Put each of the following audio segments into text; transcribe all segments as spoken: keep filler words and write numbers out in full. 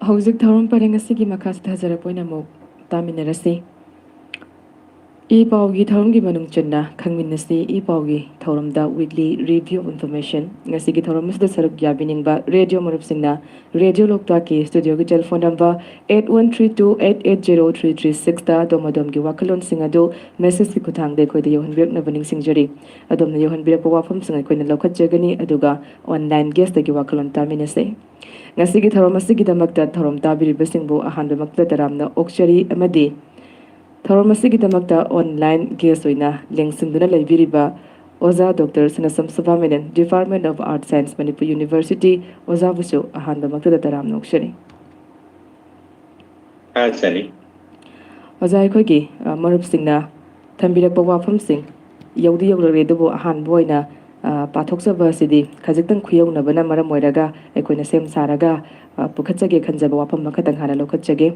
ꯍꯧꯖꯤꯛ ꯊꯧꯔꯝ ꯄꯔꯦꯡ ꯑꯁꯤꯒꯤ ꯃꯈꯥ ꯆꯠꯊꯖꯔꯛꯄ ꯑꯣꯏꯅ ꯑꯃꯨꯛ ꯇꯥꯃꯤꯟꯅꯔꯁꯤ꯫ ꯏ ꯄꯥꯎꯒꯤ ꯊꯧꯔꯝꯒꯤ ꯃꯅꯨꯡ ꯆꯟꯅ ꯈꯪꯃꯤꯟꯅꯁꯤ꯫ ꯏ ꯄꯥꯎꯒꯤ ꯊꯧꯔꯝꯗ weekly review of information꯫ ꯉꯁꯤꯒꯤ ꯊꯧꯔꯝ ꯑꯁꯤꯗ ꯁꯔꯨꯛ ꯌꯥꯕꯤꯅꯤꯡꯕ ꯔꯦꯗꯤꯑꯣ ꯃꯔꯨꯞꯁꯤꯡꯅ ꯔꯦꯗꯤꯑꯣ ꯂꯣꯛꯇꯥꯛꯀꯤ ꯁ꯭ꯇꯨꯗꯤꯑꯣꯒꯤ telephone number eight one three two eight eight zero three three sixꯇ ꯑꯗꯣꯝ ꯑꯗꯣꯝꯒꯤ ꯋꯥꯈꯜꯂꯣꯟꯁꯤꯡ ꯑꯗꯨ ꯃꯦꯁꯦꯖꯀꯤ ꯈꯨꯠꯊꯥꯡꯗ ꯑꯩꯈꯣꯏꯗ ꯌꯧꯍꯟꯕꯤꯔꯛꯅꯕ ꯅꯤꯡꯁꯤꯡꯖꯔꯤ꯫ ꯑꯗꯣꯝꯅ ꯌꯧꯍꯟꯕꯤꯔꯛꯄ ꯋꯥꯐꯝꯁꯤꯡ ꯑꯩꯈꯣꯏꯅ ꯂꯧꯈꯠꯆꯒꯅꯤ, ꯑꯗꯨꯒ online guestꯇꯒꯤ ꯋꯥꯈꯜꯂꯣꯟ ꯇꯥꯃꯤꯟꯅꯁꯦ꯫ ꯉꯁꯤꯒꯤ ꯊꯧꯔꯝ ꯑꯁꯤꯒꯤꯗꯃꯛꯇ ꯊꯧꯔꯝ ꯇꯥꯕꯤꯔꯤꯕꯁꯤꯡꯕꯨ ꯑꯍꯥꯟꯕꯃꯛꯇ ꯇꯔꯥꯝꯅ ꯑꯣꯛꯆꯔꯤ, ꯑꯃꯗꯤ ꯊꯧꯔꯝ ꯑꯁꯤꯒꯤꯗꯃꯛꯇ online guest ꯑꯣꯏꯅ ꯂꯦꯡꯁꯤꯟꯗꯨꯅ ꯂꯩꯕꯤꯔꯤꯕ ꯑꯣꯖꯥ doctor Sanasam Subramanian, Department of Arts Science, Manipur University, ꯑꯣꯖꯥꯕꯨꯁꯨ ꯑꯍꯥꯟꯕꯃꯛꯇꯗ ꯇꯔꯥꯝꯅ ꯑꯣꯛꯆꯔꯤ꯫ ꯊꯥꯒꯠꯆꯔꯤ꯫ ꯑꯣꯖꯥ, ꯑꯩꯈꯣꯏꯒꯤ, ꯑ, ꯃꯔꯨꯞꯁꯤꯡꯅ ꯊꯝꯕꯤꯔꯛꯄ ꯋꯥꯐꯝꯁꯤꯡ ꯌꯧꯗꯤ ꯌꯧꯔꯛꯂꯦ, ꯑꯗꯨꯕꯨ ꯑꯍꯥꯟꯕ ꯑꯣꯏꯅ, ꯑ, ꯄꯥꯊꯣꯛꯆꯕ ꯑꯁꯤꯗꯤ ꯈꯖꯤꯛꯇꯪ ꯈꯨꯌꯧꯅꯕꯅ ꯃꯔꯝ ꯑꯣꯏꯔꯒ ꯑꯩꯈꯣꯏꯅ ꯁꯦꯝ ꯁꯥꯔꯒ, ꯑ, ꯄꯨꯈꯠꯆꯒꯦ ꯈꯟꯖꯕ ꯋꯥꯐꯝ ꯑꯃꯈꯛꯇꯪ ꯍꯥꯟꯅ ꯂꯧꯈꯠꯆꯒꯦ꯫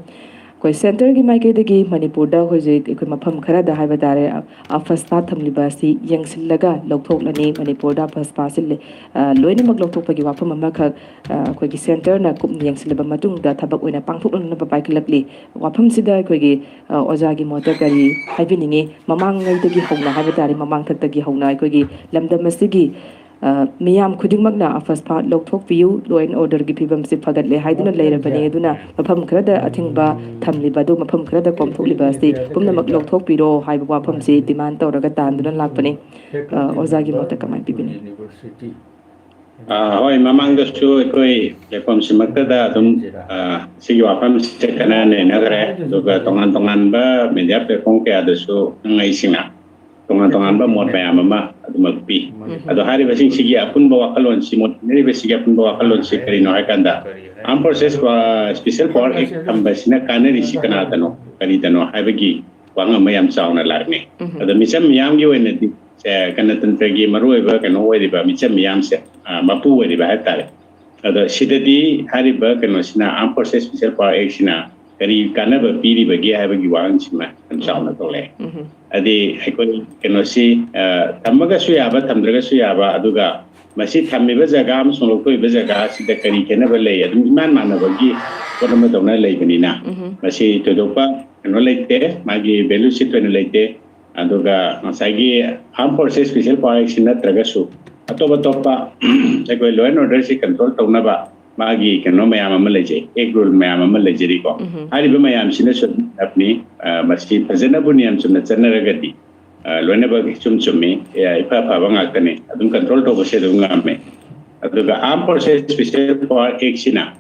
ꯑꯩꯈꯣꯏ centreꯒꯤ ꯃꯥꯏꯀꯩꯗꯒꯤ ꯃꯅꯤꯄꯨꯔꯗ ꯍꯧꯖꯤꯛ ꯑꯩꯈꯣꯏ ꯃꯐꯝ ꯈꯔꯗ ꯍꯥꯏꯕ ꯇꯥꯔꯦ, ꯑ, ꯑꯐꯁꯄꯥ ꯊꯝꯂꯤꯕ ꯑꯁꯤ ꯌꯦꯡꯁꯤꯜꯂꯒ ꯂꯧꯊꯣꯛꯂꯅꯤ꯫ ꯃꯅꯤꯄꯨꯔꯗ ꯑꯐꯁꯄꯥꯁꯤ ꯂꯩ-, ꯑ, ꯂꯣꯏꯅꯃꯛ ꯂꯧꯊꯣꯛꯄꯒꯤ ꯋꯥꯐꯝ ꯑꯃꯈꯛ, ꯑ, ꯑꯩꯈꯣꯏꯒꯤ centreꯅ ꯀꯨꯞꯅ ꯌꯦꯡꯁꯤꯜꯂꯕ ꯃꯇꯨꯡꯗ ꯊꯕꯛ ꯑꯣꯏꯅ ꯄꯥꯡꯊꯣꯛꯅꯅꯕ ꯄꯥꯏꯈꯠꯂꯛꯂꯤ꯫ ꯋꯥꯐꯝꯁꯤꯗ ꯑꯩꯈꯣꯏꯒꯤ, ꯑ, ꯑꯣꯖꯥꯒꯤ ꯃꯣꯠꯇ ꯀꯔꯤ ꯍꯥꯏꯕꯤꯅꯤꯡꯉꯤ? ꯃꯃꯥꯡꯉꯩꯗꯒꯤ ꯍꯧꯅ ꯍꯥꯏꯕ ꯇꯥꯔꯦ, ꯃꯃꯥꯡꯊꯛꯇꯒꯤ ꯍꯧꯅ ꯑꯩꯈꯣꯏꯒꯤ ꯂꯝꯗꯝ ꯑꯁꯤꯒꯤ, ꯑ, ꯃꯤꯌꯥꯝ ꯈꯨꯗꯤꯡꯃꯛꯅ ꯑꯐꯁꯄꯥ ꯂꯧꯊꯣꯛꯄꯤꯌꯨ, law and orderꯒꯤ ꯐꯤꯕꯝꯁꯤ ꯐꯒꯠꯂꯦ ꯍꯥꯏꯗꯨꯅ ꯂꯩꯔꯕꯅꯤ, ꯑꯗꯨꯅ ꯃꯐꯝ ꯈꯔꯗ ꯑꯊꯤꯡꯕ ꯊꯝꯂꯤꯕ ꯑꯗꯨ ꯃꯐꯝ ꯈꯔꯗ ꯀꯣꯝꯊꯣꯛꯂꯤꯕ ꯑꯁꯤ ꯄꯨꯝꯅꯃꯛ ꯂꯧꯊꯣꯛꯄꯤꯔꯣ ꯍꯥꯏꯕ ꯋꯥꯐꯝꯁꯤ demand ꯇꯧꯔꯒ ꯇꯥꯟꯗꯨꯅ ꯂꯥꯛꯄꯅꯤ꯫ ꯑ, ꯑꯣꯖꯥꯒꯤ ꯃꯣꯠꯇ ꯀꯃꯥꯏꯅ ꯄꯤꯕꯤꯅꯤ? ꯑ, ꯍꯣꯏ, ꯃꯃꯥꯡꯗꯁꯨ ꯑꯩꯈꯣꯏ ꯂꯩꯐꯝꯁꯤꯃꯛꯇꯗ ꯑꯗꯨꯝ, ꯑ, ꯁꯤꯒꯤ ꯋꯥꯐꯝꯁꯦ ꯈꯟꯅ ꯅꯩꯅꯈ꯭ꯔꯦ, ꯑꯗꯨꯒ ꯇꯣꯉꯥꯟ ꯇꯣꯉꯥꯟꯕ media platform ꯀꯌꯥꯗꯁꯨ ꯈꯪꯅꯩꯁꯤꯡꯅ ꯇꯣꯉꯥꯟ ꯇꯣꯉꯥꯟꯕ ꯃꯣꯠ ꯃꯌꯥꯝ ꯑꯃ ꯑꯗꯨꯃꯛ ꯄꯤ꯫ ꯎꯝ꯫ ꯑꯗꯣ ꯍꯥꯏꯔꯤꯕꯁꯤꯡꯁꯤꯒꯤ ꯑꯄꯨꯟꯕ ꯋꯥꯈꯜꯂꯣꯟꯁꯤ, ꯃꯣꯠ ꯄꯤꯅꯔꯤꯕꯁꯤꯒꯤ ꯑꯄꯨꯟꯕ ꯋꯥꯈꯜꯂꯣꯟꯁꯤ ꯀꯔꯤꯅꯣ ꯍꯥꯏ ꯀꯥꯟꯗ, Armed Forces, ꯑ, Special Power Act ꯊꯝꯕꯁꯤꯅ ꯀꯥꯟꯅꯔꯤꯁꯤ ꯀꯅꯥꯗꯅꯣ, ꯀꯔꯤꯗꯅꯣ ꯍꯥꯏꯕꯒꯤ ꯋꯥꯍꯪ ꯑꯃ ꯌꯥꯝ ꯆꯥꯎꯅ ꯂꯥꯛꯅꯩ꯫ ꯎꯝ꯫ ꯑꯗꯣ ꯃꯤꯆꯝ ꯃꯤꯌꯥꯝꯒꯤ ꯑꯣꯏꯅꯗꯤ, ꯑ, ꯒꯅꯇꯟꯇ꯭ꯔꯒꯤ ꯃꯔꯨꯑꯣꯏꯕ ꯀꯩꯅꯣ ꯑꯣꯏꯔꯤꯕ ꯃꯤꯆꯝ ꯃꯤꯌꯥꯝꯁꯦ, ꯑ, ꯃꯄꯨ ꯑꯣꯏꯔꯤꯕ ꯍꯥꯏ ꯇꯥꯔꯦ, ꯑꯗꯣ ꯁꯤꯗꯗꯤ ꯍꯥꯏꯔꯤꯕ ꯀꯩꯅꯣꯁꯤꯅ, Armed Forces Special Power Act ꯁꯤꯅ ꯀꯔꯤ ꯀꯥꯟꯅꯕ ꯄꯤꯔꯤꯕꯒꯦ ꯍꯥꯏꯕꯒꯤ ꯋꯥꯍꯪꯁꯤꯃ ꯌꯥꯝ ꯆꯥꯎꯅ ꯊꯣꯛꯂꯛꯑꯦ꯫ ꯎꯝ꯫ ꯍꯥꯏꯗꯤ ꯑꯩꯈꯣꯏ ꯀꯩꯅꯣꯁꯤ, ꯑ, ꯊꯝꯃꯒꯁꯨ ꯌꯥꯕ, ꯊꯝꯗ꯭ꯔꯒꯁꯨ ꯌꯥꯕ, ꯑꯗꯨꯒ ꯃꯁꯤ ꯊꯝꯃꯤꯕ ꯖꯒꯥ ꯑꯃꯁꯨꯡ ꯂꯧꯊꯣꯛꯏꯕ ꯖꯒꯥ ꯑꯁꯤꯗ ꯀꯔꯤ ꯈꯦꯠꯅꯕ ꯂꯩ? ꯑꯗꯨꯝ ꯏꯃꯥꯟ ꯃꯥꯟꯅꯕꯒꯤ ꯄꯣꯠ ꯑꯃꯗꯧꯅ ꯂꯩꯕꯅꯤꯅ, ꯎꯝ꯫ ꯃꯁꯤ ꯊꯣꯏꯗꯣꯛꯄ ꯀꯩꯅꯣ ꯂꯩꯇꯦ, ꯃꯥꯒꯤ value ꯁꯤ ꯊꯣꯏꯅ ꯂꯩꯇꯦ꯫ ꯑꯗꯨꯒ ꯉꯁꯥꯏꯒꯤ Armed Forces Special Power Act ꯁꯤ ꯅꯠꯇ꯭ꯔꯒꯁꯨ ꯑꯇꯣꯞ ꯑꯇꯣꯞꯄ ꯑꯩꯈꯣꯏ law and order ꯁꯤ control ꯇꯧꯅꯕ ꯃꯥꯒꯤ ꯀꯩꯅꯣ ꯃꯌꯥꯝ ꯑꯃ ꯂꯩꯖꯩ, act rule ꯃꯌꯥꯝ ꯑꯃ ꯂꯩꯖꯔꯤꯀꯣ꯫ ꯎꯝ꯫ ꯍꯥꯏꯔꯤꯕ ꯃꯌꯥꯝꯁꯤꯅꯁꯨ ꯑꯗꯨꯝ ꯍꯥꯏꯕꯅꯤ, ꯑ, ꯃꯁꯤ ꯐꯖꯅꯕꯨ ꯅꯤꯌꯝ ꯆꯨꯝꯅ ꯆꯠꯅꯔꯒꯗꯤ, ꯑ, ꯂꯣꯏꯅꯃꯛ ꯏꯆꯨꯝ ꯆꯨꯝꯃꯤ, ꯑ, ꯏꯐ ꯐꯕ ꯉꯥꯛꯇꯅꯤ, ꯑꯗꯨꯝ control ꯇꯧꯕꯁꯦ ꯑꯗꯨꯝ ꯉꯝꯃꯦ꯫ ꯑꯗꯨꯒ Armed Forces Special Power Act ꯁꯤꯅ,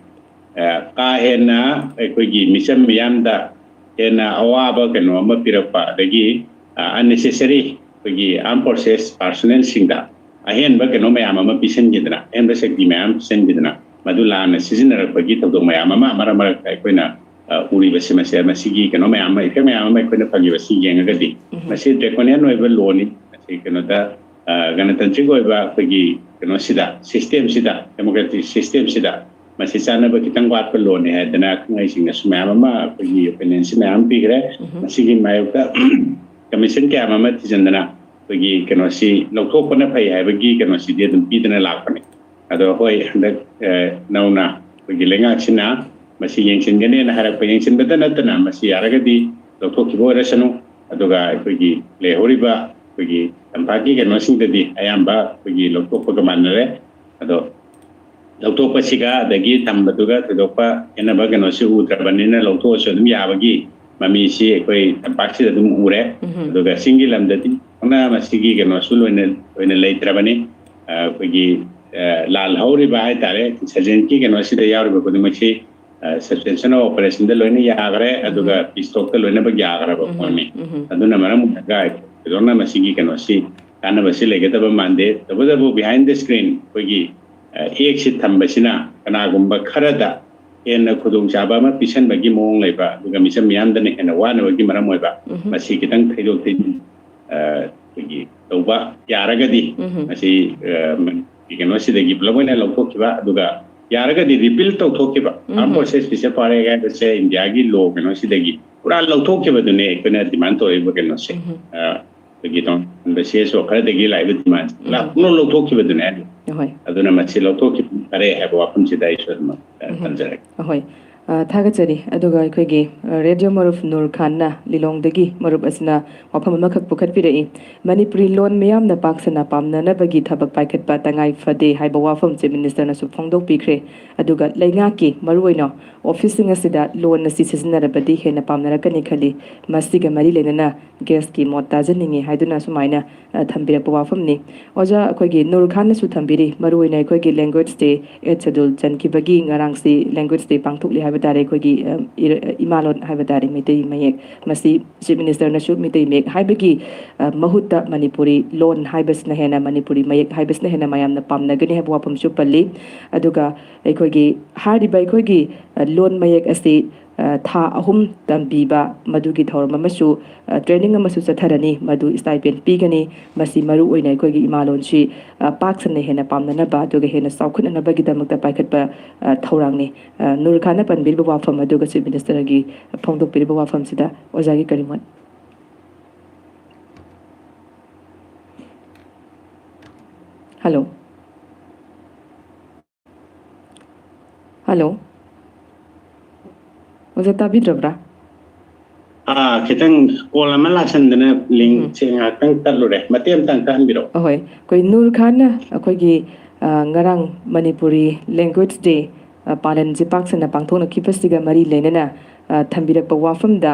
ꯑ, ꯀꯥ ꯍꯦꯟꯅ ꯑꯩꯈꯣꯏꯒꯤ ꯃꯤꯆꯝ ꯃꯤꯌꯥꯝꯗ ꯍꯦꯟꯅ ꯑꯋꯥꯕ ꯀꯩꯅꯣ ꯑꯃ ꯄꯤꯔꯛꯄ, ꯑꯗꯒꯤ, ꯑ, unnecessary ꯑꯩꯈꯣꯏꯒꯤ Armed Forces personnel ꯁꯤꯡꯗ ꯑꯍꯦꯟꯕ ꯀꯩꯅꯣ ꯃꯌꯥꯝ ꯑꯃ ꯄꯤꯁꯤꯟꯈꯤꯗꯅ, ꯑꯍꯦꯟꯕ ꯁꯛꯇꯤ ꯃꯌꯥꯝ ꯄꯤꯁꯤꯟꯈꯤꯗꯅ, ꯃꯗꯨ ꯂꯥꯟꯅ ꯁꯤꯖꯤꯟꯅꯔꯛꯄꯒꯤ ꯊꯧꯗꯣꯛ ꯃꯌꯥꯝ ꯑꯃ ꯃꯔꯛ ꯃꯔꯛꯇ ꯑꯩꯈꯣꯏꯅ, ꯑ, ꯎꯔꯤꯕꯁꯤ, ꯃꯁꯤ, ꯃꯁꯤꯒꯤ ꯀꯩꯅꯣ ꯃꯌꯥꯝ ꯑꯃ, effect ꯃꯌꯥꯝ ꯑꯃ ꯑꯩꯈꯣꯏꯅ ꯐꯪꯉꯤꯕꯁꯤ ꯌꯦꯡꯉꯒꯗꯤ, ꯎꯝ꯫ ꯃꯁꯤ draconian ꯑꯣꯏꯕ law ꯅꯤ꯫ ꯃꯁꯤ ꯀꯩꯅꯣꯗ, ꯑ, ꯒꯅꯇꯟꯇ꯭ꯔꯤꯛ ꯑꯣꯏꯕ ꯑꯩꯈꯣꯏꯒꯤ ꯀꯩꯅꯣꯁꯤꯗ, system ꯁꯤꯗ, democratic system ꯁꯤꯗ ꯃꯁꯤ ꯆꯥꯟꯅꯕ ꯈꯤꯇꯪ ꯋꯥꯠꯄ law ꯅꯤ ꯍꯥꯏꯗꯅ ꯈꯪꯍꯩꯁꯤꯡꯅꯁꯨ ꯃꯌꯥꯝ ꯑꯃ ꯑꯩꯈꯣꯏꯒꯤ opinion ꯁꯤ ꯃꯌꯥꯝ ꯑꯃ ꯄꯤꯈ꯭ꯔꯦ꯫ ꯎꯝ꯫ ꯃꯁꯤꯒꯤ ꯃꯥꯌꯣꯛꯇ commission ꯀꯌꯥ ꯑꯃ ꯊꯤꯖꯤꯟꯗꯅ ꯑꯩꯈꯣꯏꯒꯤ ꯀꯩꯅꯣꯁꯤ ꯂꯧꯊꯣꯛꯄꯅ ꯐꯩ ꯍꯥꯏꯕꯒꯤ ꯀꯩꯅꯣꯁꯤꯗꯤ ꯑꯗꯨꯝ ꯄꯤꯗꯅ ꯂꯥꯛꯄꯅꯦ꯫ ꯑꯗꯣ ꯍꯣꯏ, ꯍꯟꯗꯛ, ꯑ, ꯅꯧꯅ ꯑꯩꯈꯣꯏꯒꯤ ꯂꯩꯉꯥꯛꯁꯤꯅ ꯃꯁꯤ ꯌꯦꯡꯁꯤꯟꯒꯅꯦꯅ ꯍꯥꯏꯔꯛꯄ, ꯌꯦꯡꯁꯤꯟꯕꯗ ꯅꯠꯇꯅ ꯃꯁꯤ ꯌꯥꯔꯒꯗꯤ ꯂꯧꯊꯣꯛꯈꯤꯕ ꯑꯣꯏꯔꯁꯅꯨ, ꯑꯗꯨꯒ ꯑꯩꯈꯣꯏꯒꯤ ꯂꯩꯍꯧꯔꯤꯕ ꯑꯩꯈꯣꯏꯒꯤ ꯇꯝꯄꯥꯛꯀꯤ ꯀꯩꯅꯣꯁꯤꯡꯗꯗꯤ ꯑꯌꯥꯝꯕ ꯑꯩꯈꯣꯏꯒꯤ ꯂꯧꯊꯣꯛꯄꯒ ꯃꯥꯟꯅꯔꯦ꯫ ꯑꯗꯣ ꯂꯧꯊꯣꯛꯄꯁꯤꯒ ꯑꯗꯒꯤ ꯊꯝꯕꯗꯨꯒ ꯊꯣꯏꯗꯣꯛꯄ ꯈꯦꯠꯅꯕ ꯀꯩꯅꯣꯁꯤ ꯎꯗ꯭ꯔꯕꯅꯤꯅ ꯂꯧꯊꯣꯛꯑꯁꯨ ꯑꯗꯨꯝ ꯌꯥꯕꯒꯤ ꯃꯃꯤꯁꯤ ꯑꯩꯈꯣꯏ ꯇꯝꯄꯥꯛꯁꯤꯗ ꯑꯗꯨꯝ ꯎꯔꯦ꯫ ꯎꯝ꯫ ꯑꯗꯨꯒ ꯆꯤꯡꯒꯤ ꯂꯝꯗꯗꯤ ꯄꯥꯛꯅ ꯃꯁꯤꯒꯤ ꯀꯩꯅꯣꯁꯨ ꯂꯣꯏꯅ, ꯂꯣꯏꯅ ꯂꯩꯇ꯭ꯔꯕꯅꯤ꯫ ꯑ, ꯑꯩꯈꯣꯏꯒꯤ, ꯑ, ꯂꯥꯜꯍꯧꯔꯤꯕ ꯍꯥꯏꯇꯥꯔꯦ, insurgent ꯀꯤ ꯀꯩꯅꯣꯁꯤꯗ ꯌꯥꯎꯔꯤꯕ ꯈꯨꯗꯤꯡꯃꯛꯁꯤ, ꯑ, suspension of operation ꯗ ꯂꯣꯏꯅ ꯌꯥꯈ꯭ꯔꯦ, ꯑꯗꯨꯒ peace talk ꯇ ꯂꯣꯏꯅꯃꯛ ꯌꯥꯈ꯭ꯔꯕ ꯎꯝ꯫ ꯄꯣꯠꯅꯤ꯫ ꯎꯝ꯫ ꯑꯗꯨꯅ ꯃꯔꯝ ꯑꯣꯏꯔꯒ ꯊꯣꯏꯗꯣꯛꯅ ꯃꯁꯤꯒꯤ ꯀꯩꯅꯣꯁꯤ ꯀꯥꯟꯅꯕꯁꯤ ꯂꯩꯒꯗꯕ ꯃꯥꯟꯗꯦ꯫ ꯇꯧꯕꯇꯕꯨ behind the screen ꯑꯩꯈꯣꯏꯒꯤ, ꯑ, act ꯁꯤ ꯊꯝꯕꯁꯤꯅ ꯀꯅꯥꯒꯨꯝꯕ ꯈꯔꯗ ꯍꯦꯟꯅ ꯈꯨꯗꯣꯡꯆꯥꯕ ꯑꯃ ꯄꯤꯁꯟꯕꯒꯤ ꯃꯑꯣꯡ ꯂꯩꯕ, ꯑꯗꯨꯒ ꯃꯤꯆꯝ ꯃꯤꯌꯥꯝꯗꯅ ꯍꯦꯟꯅ ꯋꯥꯅꯕꯒꯤ ꯃꯔꯝ ꯑꯣꯏꯕ, ꯎꯝ꯫ ꯃꯁꯤ ꯈꯤꯇꯪ ꯊꯩꯗꯣꯛ ꯊꯩꯖꯤꯟ, ꯑ, ꯑꯩꯈꯣꯏꯒꯤ ꯇꯧꯕ ꯌꯥꯔꯒꯗꯤ, ꯎꯝ꯫ ꯃꯁꯤ, ꯑ, ꯀꯩꯅꯣꯁꯤꯗꯒꯤ ꯄꯨꯂꯞ ꯑꯣꯏꯅ ꯂꯧꯊꯣꯛꯈꯤꯕ, ꯑꯗꯨꯒ ꯌꯥꯔꯒꯗꯤ ꯔꯤꯄꯤꯜ ꯇꯧꯊꯣꯛꯈꯤꯕ, ꯑꯥꯔꯝ ꯐꯣꯔꯁꯦꯁ ꯁ꯭ꯄꯦꯁꯤꯌꯦꯜ ꯄꯥꯋꯔ ꯑꯦꯛ ꯍꯥꯏꯕꯁꯦ ꯏꯟꯗꯤꯌꯥꯒꯤ ꯂꯣ ꯀꯩꯅꯣꯁꯤꯗꯒꯤ ꯄꯨꯔꯥ ꯂꯧꯊꯣꯛꯈꯤꯕꯗꯨꯅꯦ ꯑꯩꯈꯣꯏꯅ ꯗꯤꯃꯥꯟ ꯇꯧꯔꯛꯏꯕ ꯀꯩꯅꯣꯁꯦ꯫ ꯑ, ꯑꯩꯈꯣꯏꯒꯤ ꯇꯣꯉꯥꯟꯕ ꯁꯤ ꯑꯦꯁ ꯑꯣ ꯈꯔꯗꯒꯤ ꯂꯥꯛꯏꯕ ꯗꯤꯃꯥꯟꯁꯦ ꯄꯨꯔꯥ ꯄꯨꯡꯂꯧ ꯂꯧꯊꯣꯛꯈꯤꯕꯗꯨꯅꯦ ꯍꯥꯏꯗꯣ꯫ ꯑꯍꯣꯏ꯫ ꯑꯗꯨꯅ ꯃꯁꯤ ꯂꯧꯊꯣꯛꯈꯤꯕ ꯐꯔꯦ ꯍꯥꯏꯕ ꯋꯥꯐꯝꯁꯤꯗ ꯑꯩꯁꯨ ꯑꯗꯨꯝ, ꯑ, ꯊꯝꯖꯔꯒꯦ꯫ ꯑꯍꯣꯏ꯫ ꯑ, ꯊꯥꯒꯠꯆꯔꯤ꯫ ꯑꯗꯨꯒ ꯑꯩꯈꯣꯏꯒꯤ, ꯑ, ꯔꯦꯗꯤꯑꯣ ꯃꯔꯨꯞ ꯅꯨꯔ ꯈꯥꯟꯅ ꯂꯤꯂꯣꯡꯗꯒꯤ ꯃꯔꯨꯞ ꯑꯁꯤꯅ ꯋꯥꯐꯝ ꯑꯃꯈꯛ ꯄꯨꯈꯠꯄꯤꯔꯛꯏ꯫ ꯃꯅꯤꯄꯨꯔꯤ ꯂꯣꯟ ꯃꯤꯌꯥꯝꯅ ꯄꯥꯛ ꯁꯟꯅ ꯄꯥꯝꯅꯅꯕꯒꯤ ꯊꯕꯛ ꯄꯥꯏꯈꯠꯄ ꯇꯉꯥꯏ ꯐꯗꯦ ꯍꯥꯏꯕ ꯋꯥꯐꯝ ꯆꯤꯐ ꯃꯤꯅꯤꯁꯇꯔꯅꯁꯨ ꯐꯣꯡꯗꯣꯛꯄꯤꯈ꯭ꯔꯦ꯫ ꯑꯗꯨꯒ ꯂꯩꯉꯥꯛꯀꯤ ꯃꯔꯨꯑꯣꯏꯅ ꯑꯣꯐꯤꯁꯁꯤꯡ ꯑꯁꯤꯗ ꯂꯣꯟ ꯑꯁꯤ ꯁꯤꯖꯤꯟꯅꯔꯕꯗꯤ ꯍꯦꯟꯅ ꯄꯥꯝꯅꯔꯛꯀꯅꯤ ꯈꯜꯂꯤ꯫ ꯃꯁꯤꯒ ꯃꯔꯤ ꯂꯩꯅꯅ ꯒꯦꯁꯀꯤ ꯃꯣꯠ ꯇꯥꯖꯅꯤꯡꯉꯤ ꯍꯥꯏꯗꯨꯅ ꯁꯨꯃꯥꯏꯅ, ꯑ, ꯊꯝꯕꯤꯔꯛꯄ ꯋꯥꯐꯝꯅꯤ꯫ ꯑꯣꯖꯥ, ꯑꯩꯈꯣꯏꯒꯤ ꯅꯨꯔ ꯈꯥꯟꯅꯁꯨ ꯊꯝꯕꯤꯔꯤ, ꯃꯔꯨꯑꯣꯏꯅ ꯑꯩꯈꯣꯏꯒꯤ ꯂꯦꯡꯒ꯭ꯋꯦꯖ ꯗꯦ, ꯑꯩꯠ ꯁꯦꯗꯨꯜ ꯆꯟꯈꯤꯕꯒꯤ ꯉꯔꯥꯡꯁꯤ ꯂꯦꯡꯒ꯭ꯋꯦꯖ ꯗꯦ ꯄꯥꯡꯊꯣꯛꯂꯤ ꯍꯥꯏꯕ ꯇꯥꯔꯦ, ꯑꯩꯈꯣꯏꯒꯤ, ꯑ, ꯏꯔ-, ꯏꯃꯥꯂꯣꯟ ꯍꯥꯏꯕ ꯇꯥꯔꯦ, ꯃꯩꯇꯩ ꯃꯌꯦꯛ꯫ ꯃꯁꯤ ꯆꯤꯐ ꯃꯤꯅꯤꯁꯇꯔꯅꯁꯨ ꯃꯩꯇꯩ ꯃꯌꯦꯛ ꯍꯥꯏꯕꯒꯤ, ꯑ, ꯃꯍꯨꯠꯇ ꯃꯅꯤꯄꯨꯔꯤ ꯂꯣꯟ ꯍꯥꯏꯕꯁꯤꯅ ꯍꯦꯟꯅ, ꯃꯅꯤꯄꯨꯔꯤ ꯃꯌꯦꯛ ꯍꯥꯏꯕꯁꯤꯅ ꯍꯦꯟꯅ ꯃꯌꯥꯝꯅ ꯄꯥꯝꯅꯒꯅꯤ ꯍꯥꯏꯕ ꯋꯥꯐꯝꯁꯨ ꯄꯜꯂꯤ꯫ ꯑꯗꯨꯒ ꯑꯩꯈꯣꯏꯒꯤ ꯍꯥꯏꯔꯤꯕ ꯑꯩꯈꯣꯏꯒꯤ, ꯑ, ꯂꯣꯟ ꯃꯌꯦꯛ ꯑꯁꯤ, ꯑ, ꯊꯥ ꯑꯍꯨꯝ ꯇꯝꯕꯤꯕ, ꯃꯗꯨꯒꯤ ꯊꯧꯔꯝ ꯑꯃꯁꯨ, ꯑ, ꯇ꯭ꯔꯦꯅꯤꯡ ꯑꯃꯁꯨ ꯆꯠꯊꯔꯅꯤ, ꯃꯗꯨ ꯁ꯭ꯇꯥꯏꯄꯦꯟ ꯄꯤꯒꯅꯤ꯫ ꯃꯁꯤ ꯃꯔꯨ ꯑꯣꯏꯅ ꯑꯩꯈꯣꯏꯒꯤ ꯏꯃꯥꯂꯣꯟꯁꯤ, ꯑ, ꯄꯥꯛ ꯁꯟꯅ ꯍꯦꯟꯅ ꯄꯥꯝꯅꯅꯕ ꯑꯗꯨꯒ ꯍꯦꯟꯅ ꯆꯥꯎꯈꯠꯅꯅꯕꯒꯤꯗꯃꯛꯇ ꯄꯥꯏꯈꯠꯄ, ꯑ, ꯊꯧꯔꯥꯡꯅꯤ꯫ ꯑ, ꯅꯨꯔ ꯈꯥꯟꯅ ꯄꯟꯕꯤꯔꯤꯕ ꯋꯥꯐꯝ ꯑꯗꯨꯒ ꯆꯤꯐ ꯃꯤꯅꯤꯁꯇꯔꯒꯤ ꯐꯣꯡꯗꯣꯛꯄꯤꯔꯤꯕ ꯋꯥꯐꯝꯁꯤꯗ ꯑꯣꯖꯥꯒꯤ ꯀꯔꯤ ꯃꯣꯠ? ꯍꯜꯂꯣ꯫ ꯍꯜꯂꯣ꯫ ꯑꯣꯖꯥ, ꯇꯥꯕꯤꯗ꯭ꯔꯕ꯭ꯔꯥ? ꯑꯥ, ꯈꯤꯇꯪ ꯀꯣꯜ ꯑꯃ ꯂꯥꯛꯁꯟꯗꯅ ꯂꯤꯡꯁꯦ ꯎꯝ꯫ ꯉꯥꯏꯍꯥꯛꯇꯪ ꯇꯠꯂꯨꯔꯦ꯫ ꯃꯇꯦꯛ ꯑꯃꯇꯪ ꯇꯠꯍꯟꯕꯤꯔꯛꯑꯣ꯫ ꯑꯍꯣꯏ꯫ ꯑꯩꯈꯣꯏ ꯅꯨꯔ ꯈꯥꯟꯅ ꯑꯩꯈꯣꯏꯒꯤ, ꯑ, ꯉꯔꯥꯡ ꯃꯅꯤꯄꯨꯔꯤ ꯂꯦꯡꯒ꯭ꯋꯦꯖ ꯗꯦ, ꯑ, ꯄꯥꯂꯟꯁꯦ ꯄꯥꯛ ꯁꯟꯅ ꯄꯥꯡꯊꯣꯛꯅꯈꯤꯕꯁꯤꯒ ꯃꯔꯤ ꯂꯩꯅꯅ, ꯑ, ꯊꯝꯕꯤꯔꯛꯄ ꯋꯥꯐꯝꯗ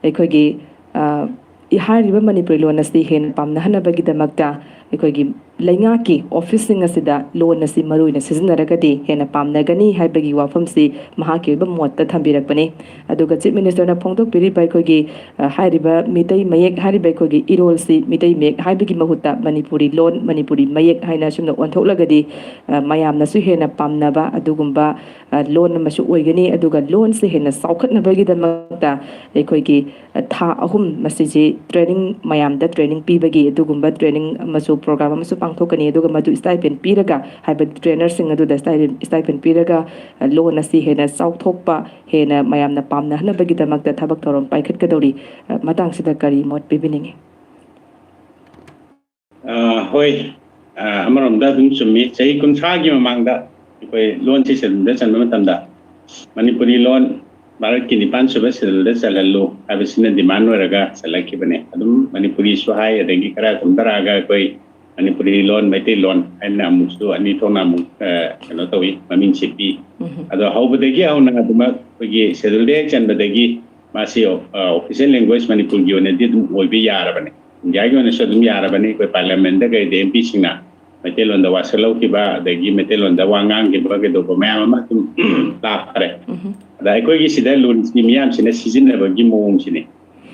ꯑꯩꯈꯣꯏꯒꯤ, ꯑ, ꯍꯥꯏꯔꯤꯕ ꯃꯅꯤꯄꯨꯔꯤ ꯂꯣꯟ ꯑꯁꯤ ꯍꯦꯟꯅ ꯄꯥꯝꯅꯍꯟꯅꯕꯒꯤꯗꯃꯛꯇ ꯑꯩꯈꯣꯏꯒꯤ ꯂꯩꯉꯥꯛꯀꯤ ꯑꯣꯐꯤꯁꯁꯤꯡ ꯑꯁꯤꯗ ꯂꯣꯟ ꯑꯁꯤ ꯃꯔꯨ ꯑꯣꯏꯅ ꯁꯤꯖꯤꯟꯅꯔꯒꯗꯤ ꯍꯦꯟꯅ ꯄꯥꯝꯅꯒꯅꯤ ꯍꯥꯏꯕꯒꯤ ꯋꯥꯐꯝꯁꯤ ꯃꯍꯥꯛꯀꯤ ꯑꯣꯏꯕ ꯃꯣꯠꯇ ꯊꯝꯕꯤꯔꯛꯄꯅꯤ꯫ ꯑꯗꯨꯒ ꯆꯤꯐ ꯃꯤꯅꯤꯁꯇꯔꯅ ꯐꯣꯡꯗꯣꯛꯄꯤꯔꯤꯕ ꯑꯩꯈꯣꯏꯒꯤ, ꯑ, ꯍꯥꯏꯔꯤꯕ ꯃꯤꯇꯩ ꯃꯌꯦꯛ ꯍꯥꯏꯔꯤꯕ ꯑꯩꯈꯣꯏꯒꯤ ꯏꯔꯣꯜꯁꯤ ꯃꯤꯇꯩ ꯃꯌꯦꯛ ꯍꯥꯏꯕꯒꯤ ꯃꯍꯨꯠꯇ ꯃꯅꯤꯄꯨꯔꯤ ꯂꯣꯟ, ꯃꯅꯤꯄꯨꯔꯤ ꯃꯌꯦꯛ ꯍꯥꯏꯅ ꯑꯁꯨꯝꯅ ꯑꯣꯟꯊꯣꯛꯂꯒꯗꯤ, ꯑ, ꯃꯌꯥꯝꯅꯁꯨ ꯍꯦꯟꯅ ꯄꯥꯝꯅꯕ ꯑꯗꯨꯒꯨꯝꯕ, ꯑ, ꯂꯣꯟ ꯑꯃꯁꯨ ꯑꯣꯏꯒꯅꯤ꯫ ꯑꯗꯨꯒ ꯂꯣꯟꯁꯦ ꯍꯦꯟꯅ ꯆꯥꯎꯈꯠꯅꯕꯒꯤꯗꯃꯛꯇ ꯑꯩꯈꯣꯏꯒꯤ, ꯑ, ꯊꯥ ꯑꯍꯨꯝ ꯃꯁꯤꯁꯤ ꯇ꯭ꯔꯦꯅꯤꯡ, ꯃꯌꯥꯝꯗ ꯇ꯭ꯔꯦꯅꯤꯡ ꯄꯤꯕꯒꯤ ꯑꯗꯨꯒꯨꯝꯕ ꯇ꯭ꯔꯦꯅꯤꯡ ꯑꯃꯁꯨ ꯄ꯭ꯔꯣꯒ꯭ꯔꯥꯝ ꯑꯃꯁꯨ ꯄꯥꯡꯊꯣꯛꯀꯅꯤ, ꯑꯗꯨꯒ ꯃꯗꯨ stipend ꯄꯤꯔꯒ, ꯍꯥꯏꯕꯗꯤ trainer ꯁꯤꯡ ꯑꯗꯨꯗ stipend, stipend ꯄꯤꯔꯒ, ꯑ, ꯂꯣꯟ ꯑꯁꯤ ꯍꯦꯟꯅ ꯆꯥꯎꯊꯣꯛꯄ, ꯍꯦꯟꯅ ꯃꯌꯥꯝꯅ ꯄꯥꯝꯅꯍꯟꯅꯕꯒꯤꯗꯃꯛꯇ ꯊꯕꯛ ꯊꯧꯔꯝ ꯄꯥꯏꯈꯠꯀꯗꯧꯔꯤ꯫ ꯑ, ꯃꯇꯥꯡꯁꯤꯗ ꯀꯔꯤ ꯃꯣꯠ ꯄꯤꯕꯤꯅꯤꯡꯉꯤ? ꯑ, ꯍꯣꯏ, ꯑ, ꯑꯃꯔꯣꯝꯗ ꯑꯗꯨꯝ ꯆꯨꯝꯃꯤ꯫ ꯆꯍꯤ ꯀꯨꯟꯊ꯭ꯔꯥꯒꯤ ꯃꯃꯥꯡꯗ ꯑꯩꯈꯣꯏ ꯂꯣꯟꯁꯤ ꯁꯦꯗꯨꯜꯗ ꯆꯟꯕ ꯃꯇꯝꯗ ꯃꯅꯤꯄꯨꯔꯤ ꯂꯣꯟ ꯚꯥꯔꯠꯀꯤ ꯅꯤꯄꯥꯟ ꯁꯨꯕ ꯁꯦꯗꯨꯜꯗ ꯆꯜꯍꯜꯂꯨ ꯍꯥꯏꯕꯁꯤꯅ demand ꯑꯣꯏꯔꯒ ꯆꯜꯂꯛꯈꯤꯕꯅꯦ꯫ ꯑꯗꯨꯝ ꯃꯅꯤꯄꯨꯔꯤꯁꯨ ꯍꯥꯏ, ꯑꯗꯒꯤ ꯈꯔ ꯀꯨꯝꯊꯔꯛꯑꯒ ꯑꯩꯈꯣꯏ ꯃꯅꯤꯄꯨꯔꯤ ꯂꯣꯟ, ꯃꯩꯇꯩꯂꯣꯟ ꯍꯥꯏꯅ ꯑꯃꯨꯛꯁꯨ ꯑꯅꯤ ꯊꯣꯛꯅ ꯑꯃꯨꯛ, ꯑ, ꯀꯩꯅꯣ ꯇꯧꯏ, ꯃꯃꯤꯡꯁꯤ ꯄꯤ꯫ ꯎꯝ꯫ ꯑꯗꯣ ꯍꯧꯕꯗꯒꯤ ꯍꯧꯅ ꯑꯗꯨꯃꯛ ꯑꯩꯈꯣꯏꯒꯤ ꯁꯦꯗꯨꯜꯗ ꯍꯦꯛ ꯆꯟꯕꯗꯒꯤ ꯃꯥꯁꯤ, ꯑ, official language ꯃꯅꯤꯄꯨꯔꯒꯤ ꯑꯣꯏꯅꯗꯤ ꯑꯗꯨꯝ ꯑꯣꯏꯕ ꯌꯥꯔꯕꯅꯦ꯫ ꯏꯟꯗꯤꯌꯥꯒꯤ ꯑꯣꯏꯅꯁꯨ ꯑꯗꯨꯝ ꯌꯥꯔꯕꯅꯤ꯫ ꯑꯩꯈꯣꯏ ꯄꯥꯔꯂꯤꯌꯥꯃꯦꯟꯗ ꯀꯩꯗ ꯑꯦꯝ ꯄꯤꯁꯤꯡꯅ ꯃꯩꯇꯩꯂꯣꯟꯗ ꯋꯥꯁꯛ ꯂꯧꯈꯤꯕ, ꯑꯗꯒꯤ ꯃꯩꯇꯩꯂꯣꯟꯗ ꯋꯥ ꯉꯥꯡꯈꯤꯕ ꯀꯩꯗꯧꯕ ꯃꯌꯥꯝ ꯑꯃ ꯑꯗꯨꯝ ꯂꯥꯛꯈ꯭ꯔꯦ꯫ ꯎꯝ꯫ ꯑꯗ ꯑꯩꯈꯣꯏꯒꯤ ꯁꯤꯗ ꯂꯨꯔꯤꯁꯤ ꯃꯤꯌꯥꯝꯁꯤꯅ ꯁꯤꯖꯤꯟꯅꯕꯒꯤ ꯃꯑꯣꯡꯁꯤꯅꯤ꯫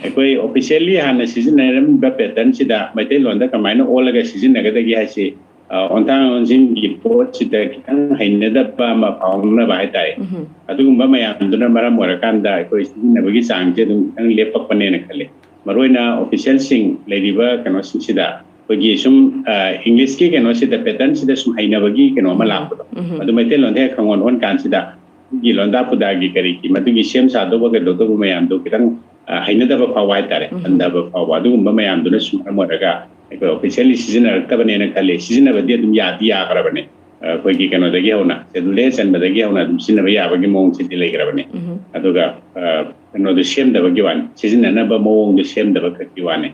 ꯑꯩꯈꯣꯏ officially ꯍꯥꯟꯅ ꯁꯤꯖꯤꯟꯅꯔꯝꯕ pattern ꯁꯤꯗ ꯃꯩꯇꯩꯂꯣꯟꯗ ꯀꯃꯥꯏꯅ ꯑꯣꯜꯂꯒ ꯁꯤꯖꯤꯟꯅꯒꯗꯒꯦ ꯍꯥꯏꯁꯤ, ꯑ, ꯑꯣꯟꯊꯥꯡ ꯑꯣꯟꯁꯤꯟꯒꯤ ꯄꯣꯠꯁꯤꯗ ꯈꯤꯇꯪ ꯍꯩꯅꯗꯕ ꯑꯃ ꯐꯥꯎꯅꯕ ꯍꯥꯏꯇꯥꯔꯦ꯫ ꯎꯝ꯫ ꯑꯗꯨꯒꯨꯝꯕ ꯃꯌꯥꯝꯗꯨꯅ ꯃꯔꯝ ꯑꯣꯏꯔꯀꯥꯟꯗ ꯑꯩꯈꯣꯏ ꯁꯤꯖꯤꯟꯅꯕꯒꯤ ꯆꯥꯡꯁꯦ ꯑꯗꯨꯝ ꯈꯤꯇꯪ ꯂꯦꯞꯄꯛꯄꯅꯦꯅ ꯈꯜꯂꯦ꯫ ꯃꯔꯨꯑꯣꯏꯅ officialꯁꯤꯡ ꯂꯩꯔꯤꯕ ꯀꯩꯅꯣꯁꯤꯡꯁꯤꯗ ꯑꯩꯈꯣꯏꯒꯤ ꯁꯨꯝ, ꯑ, Englishꯀꯤ ꯀꯩꯅꯣꯁꯤꯗ, patternꯁꯤꯗ ꯁꯨꯝ ꯍꯩꯅꯕꯒꯤ ꯀꯩꯅꯣ ꯑꯃ ꯎꯝ꯫ ꯂꯥꯛꯄꯗꯣ, ꯎꯝ꯫ ꯑꯗꯨ ꯃꯩꯇꯩꯂꯣꯟꯗ ꯍꯦꯛ ꯈꯪꯑꯣꯟ ꯑꯣꯟ ꯀꯥꯟꯁꯤꯗ ꯑꯩꯈꯣꯏꯒꯤ ꯂꯣꯟꯗꯥ ꯄꯨꯗꯥꯒꯤ ꯀꯔꯤꯒꯤ ꯃꯗꯨꯒꯤ ꯁꯦꯝ ꯁꯥꯗꯧꯕ ꯀꯩꯗꯧꯗꯧꯕ ꯃꯌꯥꯝꯗꯣ ꯈꯤꯇꯪ, ꯑ, ꯍꯩꯅꯗꯕ ꯐꯥꯎꯕ ꯍꯥꯏꯇꯥꯔꯦ, ꯎꯝ꯫ ꯍꯟꯊꯕ ꯐꯥꯎꯕ, ꯑꯗꯨꯒꯨꯝꯕ ꯃꯌꯥꯝꯗꯨꯅꯁꯨ ꯃꯔꯝ ꯑꯣꯏꯔꯒ ꯑꯩꯈꯣꯏ officially ꯁꯤꯖꯤꯟꯅꯔꯛꯇꯕꯅꯦꯅ ꯈꯜꯂꯦ꯫ ꯁꯤꯖꯤꯟꯅꯕꯗꯤ ꯑꯗꯨꯝ ꯌꯥꯗꯤ ꯌꯥꯈ꯭ꯔꯕꯅꯦ꯫ ꯑ, ꯑꯩꯈꯣꯏꯒꯤ ꯀꯩꯅꯣꯗꯒꯤ ꯍꯧꯅ, ꯁꯦꯗꯨꯜꯗ ꯆꯟꯕꯗꯒꯤ ꯍꯧꯅ ꯑꯗꯨꯝ ꯁꯤꯖꯤꯟꯅꯕ ꯌꯥꯕꯒꯤ ꯃꯑꯣꯡꯁꯤꯗꯤ ꯂꯩꯈ꯭ꯔꯕꯅꯦ꯫ ꯎꯝ꯫ ꯑꯗꯨꯒ, ꯑ, ꯀꯩꯅꯣꯗꯨ ꯁꯦꯝꯗꯕꯒꯤ ꯋꯥꯅꯤ, ꯁꯤꯖꯤꯟꯅꯅꯕ ꯃꯑꯣꯡꯗꯨ ꯁꯦꯝꯗꯕ ꯈꯛꯀꯤ ꯋꯥꯅꯤ꯫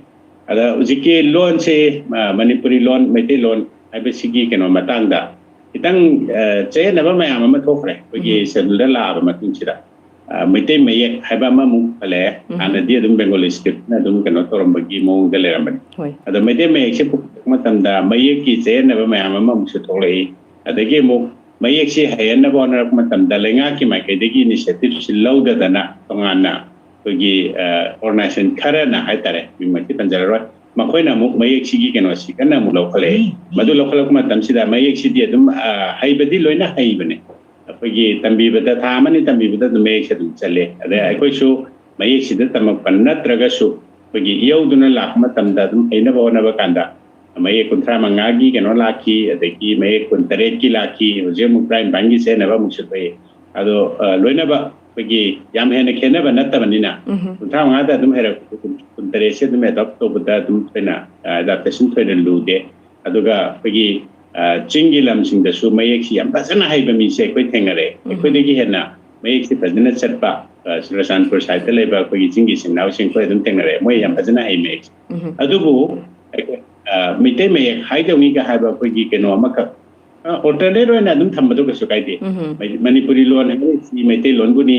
ꯑꯗ ꯍꯧꯖꯤꯛꯀꯤ ꯂꯣꯟꯁꯦ, ꯑ, ꯃꯅꯤꯄꯨꯔꯤ ꯂꯣꯟ, ꯃꯩꯇꯩꯂꯣꯟ ꯍꯥꯏꯕꯁꯤꯒꯤ ꯀꯩꯅꯣ ꯃꯇꯥꯡꯗ ꯈꯤꯇꯪ, ꯑ, ꯆꯌꯦꯠꯅꯕ ꯃꯌꯥꯝ ꯑꯃ ꯊꯣꯛꯈ꯭ꯔꯦ꯫ ꯑꯩꯈꯣꯏꯒꯤ ꯎꯝ꯫ ꯁꯦꯗꯨꯜꯗ ꯂꯥꯛꯑꯕ ꯃꯇꯨꯡꯁꯤꯗ, ꯑ, ꯃꯩꯇꯩ ꯃꯌꯦꯛ ꯍꯥꯏꯕ ꯑꯃꯃꯨꯛ ꯈꯜꯂꯛꯑꯦ꯫ ꯎꯝ꯫ ꯍꯥꯟꯅꯗꯤ ꯑꯗꯨꯝ Bengali scriptꯅ ꯑꯗꯨꯝ ꯀꯩꯅꯣ ꯇꯧꯔꯝꯕꯒꯤ ꯃꯑꯣꯡꯗ ꯂꯩꯔꯝꯕꯅꯤ꯫ ꯍꯣꯏ꯫ ꯑꯗꯣ ꯃꯩꯇꯩ ꯃꯌꯦꯛꯁꯦ ꯄꯨꯊꯣꯛꯄ ꯃꯇꯝꯗ ꯃꯌꯦꯛꯀꯤ ꯆꯌꯦꯠꯅꯕ ꯃꯌꯥꯝ ꯑꯃꯃꯨꯛꯁꯨ ꯊꯣꯛꯂꯛꯏ꯫ ꯑꯗꯒꯤ ꯑꯃꯨꯛ ꯃꯌꯦꯛꯁꯤ ꯍꯩꯍꯟꯅꯕ ꯍꯣꯠꯅꯔꯛꯄ ꯃꯇꯝꯗ ꯂꯩꯉꯥꯛꯀꯤ ꯃꯥꯏꯀꯩꯗꯒꯤ initiativeꯁꯤ ꯂꯧꯗꯗꯅ ꯇꯣꯉꯥꯟꯅ ꯑꯩꯈꯣꯏꯒꯤ, ꯑ, organization ꯈꯔꯅ ꯍꯥꯏꯇꯥꯔꯦ, ꯃꯤꯡꯃꯛꯇꯤ ꯄꯟꯖꯔꯔꯣꯏ, ꯃꯈꯣꯏꯅ ꯑꯃꯨꯛ ꯃꯌꯦꯛꯁꯤꯒꯤ ꯀꯩꯅꯣꯁꯤ ꯀꯟꯅ ꯑꯃꯨꯛ ꯂꯧꯈꯠꯂꯛꯏ꯫ ꯃꯗꯨ ꯂꯧꯈꯠꯂꯛꯄ ꯃꯇꯝꯁꯤꯗ ꯃꯌꯦꯛꯁꯤꯗꯤ ꯑꯗꯨꯝ, ꯑ, ꯍꯩꯕꯗꯤ ꯂꯣꯏꯅ ꯍꯩꯕꯅꯦ꯫ ꯑꯩꯈꯣꯏꯒꯤ ꯇꯝꯕꯤꯕꯗ, ꯊꯥ ꯑꯃꯅꯤ ꯇꯝꯕꯤꯕꯗ ꯑꯗꯨꯝ ꯃꯌꯦꯛꯁꯦ ꯑꯗꯨꯝ ꯆꯜꯂꯦ꯫ ꯑꯗꯩ ꯑꯩꯈꯣꯏꯁꯨ ꯃꯌꯦꯛꯁꯤꯗ ꯇꯝꯃꯛꯄ ꯅꯠꯇ꯭ꯔꯒꯁꯨ ꯑꯩꯈꯣꯏꯒꯤ ꯏꯌꯧꯗꯨꯅ ꯂꯥꯛꯄ ꯃꯇꯝꯗ ꯑꯗꯨꯝ ꯍꯩꯅꯕ ꯍꯣꯠꯅꯕ ꯀꯥꯟꯗ ꯃꯌꯦꯛ ꯀꯨꯟꯊ꯭ꯔꯥ ꯃꯉꯥꯒꯤ ꯀꯩꯅꯣ ꯂꯥꯛꯈꯤ, ꯑꯗꯒꯤ ꯃꯌꯦꯛ ꯀꯨꯟꯇꯔꯦꯠꯀꯤ ꯂꯥꯛꯈꯤ, ꯍꯧꯖꯤꯛ ꯑꯃꯨꯛ ꯇꯔꯥꯅꯤꯄꯥꯟꯒꯤ ꯆꯦꯟꯅꯕ ꯑꯃꯨꯛꯁꯨ ꯊꯣꯛꯑꯦ꯫ ꯑꯗꯣ ꯂꯣꯏꯅꯕ ꯑꯩꯈꯣꯏꯒꯤ ꯌꯥꯝ ꯍꯦꯟꯅ ꯈꯦꯠꯅꯕ ꯅꯠꯇꯕꯅꯤꯅ, ꯀꯨꯟꯊ꯭ꯔꯥ ꯃꯉꯥꯗ ꯑꯗꯨꯝ ꯍꯩꯔꯛꯄꯗꯣ ꯀꯨꯟꯇꯔꯦꯠꯁꯦ ꯑꯗꯨꯝ ꯑꯦꯗꯣꯞ ꯇꯧꯕꯗ ꯑꯗꯨꯝ ꯑꯩꯈꯣꯏꯅ ꯑꯦꯗꯥꯞꯇꯦꯁꯟ ꯊꯣꯏꯅ ꯂꯨꯗꯦ꯫ ꯑꯗꯨꯒ ꯑꯩꯈꯣꯏꯒꯤ ꯆꯤꯡꯒꯤ ꯂꯝꯁꯤꯡꯗꯁꯨ ꯃꯌꯦꯛꯁꯤ ꯌꯥꯝ ꯐꯖꯅ ꯍꯩꯕ ꯃꯤꯁꯦ ꯑꯩꯈꯣꯏ ꯊꯦꯡꯅꯔꯦ꯫ ꯑꯩꯈꯣꯏꯗꯒꯤ ꯍꯦꯟꯅ ꯃꯌꯦꯛꯁꯤ ꯐꯖꯅ ꯆꯠꯄ ꯆꯨꯔꯆꯥꯟꯄꯨꯔ ꯁꯥꯏꯠꯇ ꯂꯩꯕ ꯑꯩꯈꯣꯏꯒꯤ ꯆꯤꯡꯒꯤ ꯏꯆꯤꯟ ꯏꯅꯥꯎꯁꯤꯡ ꯑꯩꯈꯣꯏ ꯑꯗꯨꯝ ꯊꯦꯡꯅꯔꯦ꯫ ꯃꯣꯏ ꯌꯥꯝ ꯐꯖꯅ ꯍꯩ ꯃꯌꯦꯛꯁꯦ꯫ ꯑꯗꯨꯕꯨ ꯃꯩꯇꯩ ꯃꯌꯦꯛ ꯍꯥꯏꯗꯧꯅꯤꯒ ꯍꯥꯏꯕ ꯑꯩꯈꯣꯏꯒꯤ ꯀꯩꯅꯣ ꯑꯃꯈꯛ ꯑꯣꯜꯇꯔꯅꯦꯠ ꯑꯣꯏꯅ ꯑꯗꯨꯝ ꯊꯝꯕꯗꯣ ꯀꯩꯁꯨ ꯀꯥꯏꯗꯦ꯫ ꯃꯅꯤꯄꯨꯔꯤ ꯂꯣꯟ ꯍꯥꯏꯔꯤꯁꯤ ꯃꯩꯇꯩꯂꯣꯟꯕꯨꯅꯤ,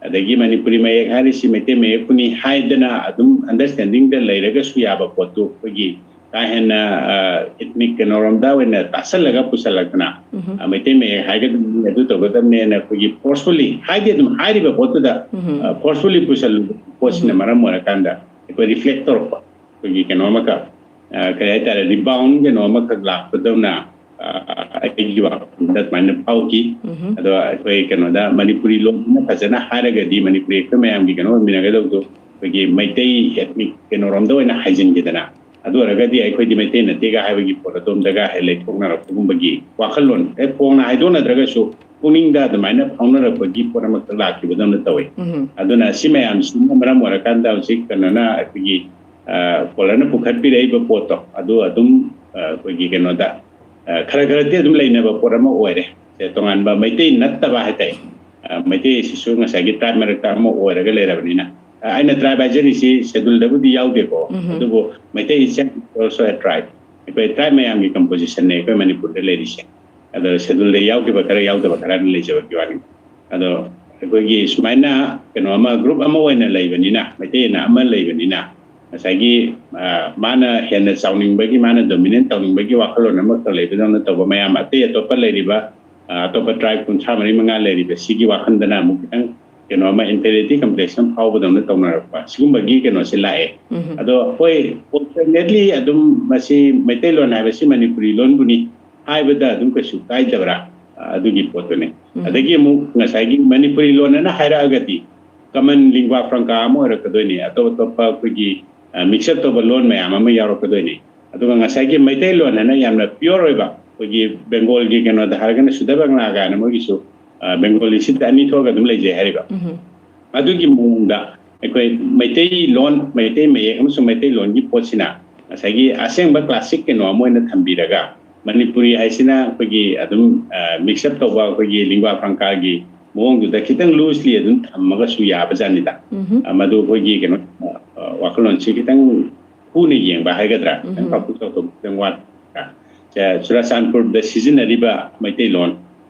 ꯑꯗꯒꯤ ꯃꯅꯤꯄꯨꯔꯤ ꯃꯌꯦꯛ ꯍꯥꯏꯔꯤꯁꯤ ꯃꯩꯇꯩ ꯃꯌꯦꯛꯄꯨꯅꯤ ꯍꯥꯏꯗꯅ ꯑꯗꯨꯝ ꯑꯟꯗꯔꯁꯇꯦꯟꯗꯤꯡꯗ ꯂꯩꯔꯒꯁꯨ ꯌꯥꯕ ꯄꯣꯠꯇꯨ ꯑꯩꯈꯣꯏꯒꯤ ꯀꯥ ꯍꯦꯟꯅ ꯏꯊꯅꯤꯛ ꯀꯩꯅꯣꯔꯣꯝꯗ ꯑꯣꯏꯅ ꯇꯥꯁꯜꯂꯒ ꯄꯨꯁꯜꯂꯛꯇꯅ ꯃꯩꯇꯩ ꯃꯌꯦꯛ ꯍꯥꯏꯒꯗꯕꯅꯤ, ꯑꯗꯨ ꯇꯧꯒꯗꯕꯅꯦꯅ ꯑꯩꯈꯣꯏꯒꯤ ꯐꯣꯔꯁꯐꯨꯜꯂꯤ ꯍꯥꯏꯗꯤ ꯑꯗꯨꯝ ꯍꯥꯏꯔꯤꯕ ꯄꯣꯠꯇꯨꯗ ꯐꯣꯔꯁꯐꯨꯜꯂꯤ ꯄꯨꯁꯜꯂꯨꯕ ꯄꯣꯠꯁꯤꯅ ꯃꯔꯝ ꯑꯣꯏꯔꯀꯥꯟꯗ ꯑꯩꯈꯣꯏ ꯔꯤꯐ꯭ꯂꯦꯛ ꯇꯧꯔꯛꯄ ꯑꯩꯈꯣꯏꯒꯤ ꯀꯩꯅꯣ ꯑꯃꯈꯛ ꯀꯔꯤ ꯍꯥꯏꯇꯥꯔꯦ, ꯔꯤꯕꯥꯎꯟ ꯀꯩꯅꯣ ꯑꯃꯈꯛ ꯂꯥꯛꯄꯗꯧꯅ ꯑꯩꯒꯤ ꯋꯥꯈꯜꯗ ꯑꯗꯨꯃꯥꯏꯅ ꯐꯥꯎꯈꯤ꯫ ꯑꯗꯣ ꯑꯩꯈꯣꯏ ꯀꯩꯅꯣꯗ ꯃꯅꯤꯄꯨꯔꯤ ꯂꯣꯟꯁꯤꯅ ꯐꯖꯅ ꯍꯥꯏꯔꯒꯗꯤ ꯃꯅꯤꯄꯨꯔꯤ ꯑꯩꯈꯣꯏ ꯃꯌꯥꯝꯒꯤ ꯀꯩꯅꯣ ꯑꯣꯏꯃꯤꯟꯅꯒꯗꯧꯕꯗꯣ ꯑꯩꯈꯣꯏꯒꯤ ꯃꯩꯇꯩ ꯏꯊꯅꯤꯛ ꯀꯩꯅꯣꯔꯣꯝꯗ ꯑꯣꯏꯅ ꯍꯥꯏꯖꯤꯟꯈꯤꯗꯅ, ꯑꯗꯨ ꯑꯣꯏꯔꯒꯗꯤ ꯑꯩꯈꯣꯏꯗꯤ ꯃꯩꯇꯩ ꯅꯠꯇꯦꯒ ꯍꯥꯏꯕꯒꯤ ꯄꯣꯠ ꯑꯗꯣꯝꯗꯒ ꯍꯦꯛ ꯂꯩꯊꯣꯛꯅꯔꯛꯄꯒꯨꯝꯕꯒꯤ ꯋꯥꯈꯜꯂꯣꯟ ꯍꯦꯛ ꯐꯣꯡꯅ ꯍꯥꯏꯗꯣꯛꯅꯗ꯭ꯔꯒꯁꯨ ꯄꯨꯛꯅꯤꯡꯗ ꯑꯗꯨꯃꯥꯏꯅ ꯐꯥꯎꯅꯔꯛꯄꯒꯤ ꯄꯣꯠ ꯑꯃꯈꯛ ꯂꯥꯛꯈꯤꯕꯗꯧꯅ ꯇꯧꯋꯤ꯫ ꯑꯗꯨꯅ ꯁꯤ ꯃꯌꯥꯝꯁꯤꯅ ꯃꯔꯝ ꯑꯣꯏꯔꯀꯥꯟꯗ ꯍꯧꯖꯤꯛ ꯀꯩꯅꯣꯅ ꯑꯩꯈꯣꯏꯒꯤ ꯀꯣꯂꯔꯅ ꯄꯨꯈꯠꯄꯤꯔꯛꯏꯕ ꯄꯣꯠꯇꯣ ꯑꯗꯨ ꯑꯗꯨꯝ ꯑꯩꯈꯣꯏꯒꯤ ꯀꯩꯅꯣꯗ ꯈꯔ ꯈꯔꯗꯤ ꯑꯗꯨꯝ ꯂꯩꯅꯕ ꯄꯣꯠ ꯑꯃ ꯑꯣꯏꯔꯦ꯫ ꯁꯦ ꯇꯣꯉꯥꯟꯕ ꯃꯩꯇꯩ ꯅꯠꯇꯕ ꯍꯥꯏꯇꯥꯔꯦ꯫ ꯃꯩꯇꯩ ꯑꯁꯤꯁꯨ ꯉꯁꯥꯏꯒꯤ ꯇ꯭ꯔꯥꯏꯕ ꯃꯔꯛꯇ ꯑꯃ ꯑꯣꯏꯔꯒ ꯂꯩꯔꯕꯅꯤꯅ, ꯑꯩꯅ ꯇ꯭ꯔꯥꯏꯕ ꯍꯥꯏꯖꯔꯤꯁꯤ ꯁꯦꯗꯨꯜꯗꯕꯨꯗꯤ ꯌꯥꯎꯗꯦꯀꯣ, ꯑꯗꯨꯕꯨ Meitei is also a tribe꯫ ꯑꯩꯈꯣꯏ ꯇ꯭ꯔꯥꯏꯕ ꯃꯌꯥꯝꯒꯤ ꯀꯝꯄꯣꯖꯤꯁꯟꯅꯦ ꯑꯩꯈꯣꯏ ꯃꯅꯤꯄꯨꯔꯗ ꯂꯩꯔꯤꯁꯦ꯫ ꯑꯗꯣ ꯁꯦꯗꯨꯜꯗ ꯌꯥꯎꯈꯤꯕ ꯈꯔ ꯌꯥꯎꯗꯕ ꯈꯔꯅ ꯂꯩꯖꯕꯒꯤ ꯋꯥꯅꯤ꯫ ꯑꯗꯣ ꯑꯩꯈꯣꯏꯒꯤ ꯁꯨꯃꯥꯏꯅ ꯀꯩꯅꯣ ꯑꯃ ꯒ꯭ꯔꯨꯞ ꯑꯃ ꯑꯣꯏꯅ ꯂꯩꯕꯅꯤꯅ, ꯃꯩꯇꯩ ꯑꯅ ꯑꯃ ꯂꯩꯕꯅꯤꯅ, ꯉꯁꯥꯏꯒꯤ ꯃꯥꯅ ꯍꯦꯟꯅ ꯆꯥꯎꯅꯤꯡꯕꯒꯤ, ꯃꯥꯅ ꯗꯣꯃꯤꯅꯦꯠ ꯇꯧꯅꯤꯡꯕꯒꯤ ꯋꯥꯈꯜꯂꯣꯟ ꯑꯃꯈꯛ ꯂꯩꯕꯗꯧꯅ ꯇꯧꯕ ꯃꯌꯥꯝ ꯑꯇꯩ ꯑꯇꯣꯞꯄ ꯂꯩꯔꯤꯕ ꯑꯇꯣꯞꯄ ꯇ꯭ꯔꯥꯏꯕ ꯀꯨꯟꯊ꯭ꯔꯥ ꯃꯔꯤ ꯃꯉꯥ ꯂꯩꯔꯤꯕ ꯁꯤꯒꯤ ꯋꯥꯈꯜꯗꯅ ꯑꯃꯨꯛ ꯈꯤꯇꯪ ꯀꯩꯅꯣ ꯑꯃ ꯏꯟꯐꯦꯔꯤꯌꯔꯤꯇꯤ ꯀꯝꯄ꯭ꯂꯦꯛꯁ ꯑꯃ ꯐꯥꯎꯕꯗꯧꯅ ꯇꯧꯅꯔꯛꯄ ꯁꯤꯒꯨꯝꯕꯒꯤ ꯀꯩꯅꯣꯁꯦ ꯂꯥꯛꯑꯦ꯫ ꯑꯗꯣ ꯍꯣꯏ, ꯑꯜꯇꯔꯅꯦꯠꯂꯤ ꯑꯗꯨꯝ ꯃꯁꯤ ꯃꯩꯇꯩꯂꯣꯟ ꯍꯥꯏꯕꯁꯤ ꯃꯅꯤꯄꯨꯔꯤ ꯂꯣꯟꯕꯨꯅꯤ ꯍꯥꯏꯕꯗ ꯑꯗꯨꯝ ꯀꯩꯁꯨ ꯀꯥꯏꯗꯕ꯭ꯔꯥ? ꯑꯗꯨꯒꯤ ꯄꯣꯠꯇꯨꯅꯤ꯫ ꯑꯗꯒꯤ ꯑꯃꯨꯛ ꯉꯁꯥꯏꯒꯤ ꯃꯅꯤꯄꯨꯔꯤ ꯂꯣꯟ ꯑꯅ ꯍꯥꯏꯔꯛꯑꯒꯗꯤ ꯀꯃꯟ ꯂꯤꯡꯒ꯭ꯋꯥ ꯐ꯭ꯔꯪꯀꯥ ꯑꯃ ꯑꯣꯏꯔꯛꯀꯗꯣꯏꯅꯤ, ꯑꯇꯣꯞ ꯑꯇꯣꯞꯄ ꯑꯩꯈꯣꯏꯒꯤ ꯃꯤꯛꯁ ꯑꯞ ꯇꯧꯕ ꯂꯣꯟ ꯃꯌꯥꯝ ꯑꯃ ꯌꯥꯎꯔꯛꯀꯗꯣꯏꯅꯤ꯫ ꯑꯗꯨꯒ ꯉꯁꯥꯏꯒꯤ ꯃꯩꯇꯩꯂꯣꯟ ꯍꯥꯏꯅ ꯌꯥꯝꯅ ꯄꯤꯌꯣꯔ ꯑꯣꯏꯕ, ꯑꯩꯈꯣꯏꯒꯤ ꯕꯦꯡꯒꯣꯜꯒꯤ ꯀꯩꯅꯣꯗ ꯍꯥꯏꯔꯒꯅ ꯁꯨꯗ ꯕꯪꯒ꯭ꯂꯥ ꯀꯥꯏꯅ ꯃꯣꯏꯒꯤꯁꯨ, ꯑ, ꯕꯦꯡꯒꯣꯂꯤꯁꯤꯗ ꯑꯅꯤ ꯊꯣꯛꯑꯒ ꯑꯗꯨꯝ ꯂꯩꯖꯩ ꯍꯥꯏꯔꯤꯕ꯫ ꯎꯝꯍꯨꯝ꯫ ꯑꯗꯨꯒꯤ ꯃꯑꯣꯡꯗ ꯑꯩꯈꯣꯏ ꯃꯩꯇꯩꯂꯣꯟ, ꯃꯩꯇꯩ ꯃꯌꯦꯛ ꯑꯃꯁꯨꯡ ꯃꯩꯇꯩꯂꯣꯟꯒꯤ ꯄꯣꯠꯁꯤꯅ ꯉꯁꯥꯏꯒꯤ ꯑꯁꯦꯡꯕ ꯀ꯭ꯂꯥꯁꯤꯛ ꯀꯩꯅꯣ ꯑꯃ ꯑꯣꯏꯅ ꯊꯝꯕꯤꯔꯒ, ꯃꯅꯤꯄꯨꯔꯤ ꯍꯥꯏꯁꯤꯅ ꯑꯩꯈꯣꯏꯒꯤ ꯑꯗꯨꯝ, ꯑ, ꯃꯤꯛꯁ ꯑꯞ ꯇꯧꯕ ꯑꯩꯈꯣꯏꯒꯤ ꯂꯤꯡꯒ꯭ꯋꯥ ꯐ꯭ꯔꯥꯡꯀꯥꯒꯤ ꯃꯑꯣꯡꯗꯨꯗ ꯈꯤꯇꯪ ꯂꯨꯖꯂꯤ ꯑꯗꯨꯝ ꯊꯝꯃꯒꯁꯨ ꯌꯥꯕꯖꯥꯠꯅꯤꯗ꯫ ꯎꯝꯍꯨꯝ꯫ ꯑ, ꯃꯗꯨ ꯑꯩꯈꯣꯏꯒꯤ ꯀꯩꯅꯣ, ꯑ, ꯋꯥꯈꯜꯂꯣꯟꯁꯤ ꯈꯤꯇꯪ ꯍꯨꯅ ꯌꯦꯡꯕ ꯍꯥꯏꯒꯗ꯭ꯔꯥ, ꯈꯤꯇꯪ ꯎꯝꯍꯨꯝ꯫ ꯄꯥꯛꯊꯣꯛ ꯆꯥꯎꯊꯣꯛꯄ ꯈꯤꯇꯪ ꯋꯥꯠꯄ꯫ ꯁꯦ, ꯆꯨꯔꯥꯆꯥꯟꯄꯨꯔꯗ ꯁꯤꯖꯤꯟꯅꯔꯤꯕ ꯃꯩꯇꯩꯂꯣꯟ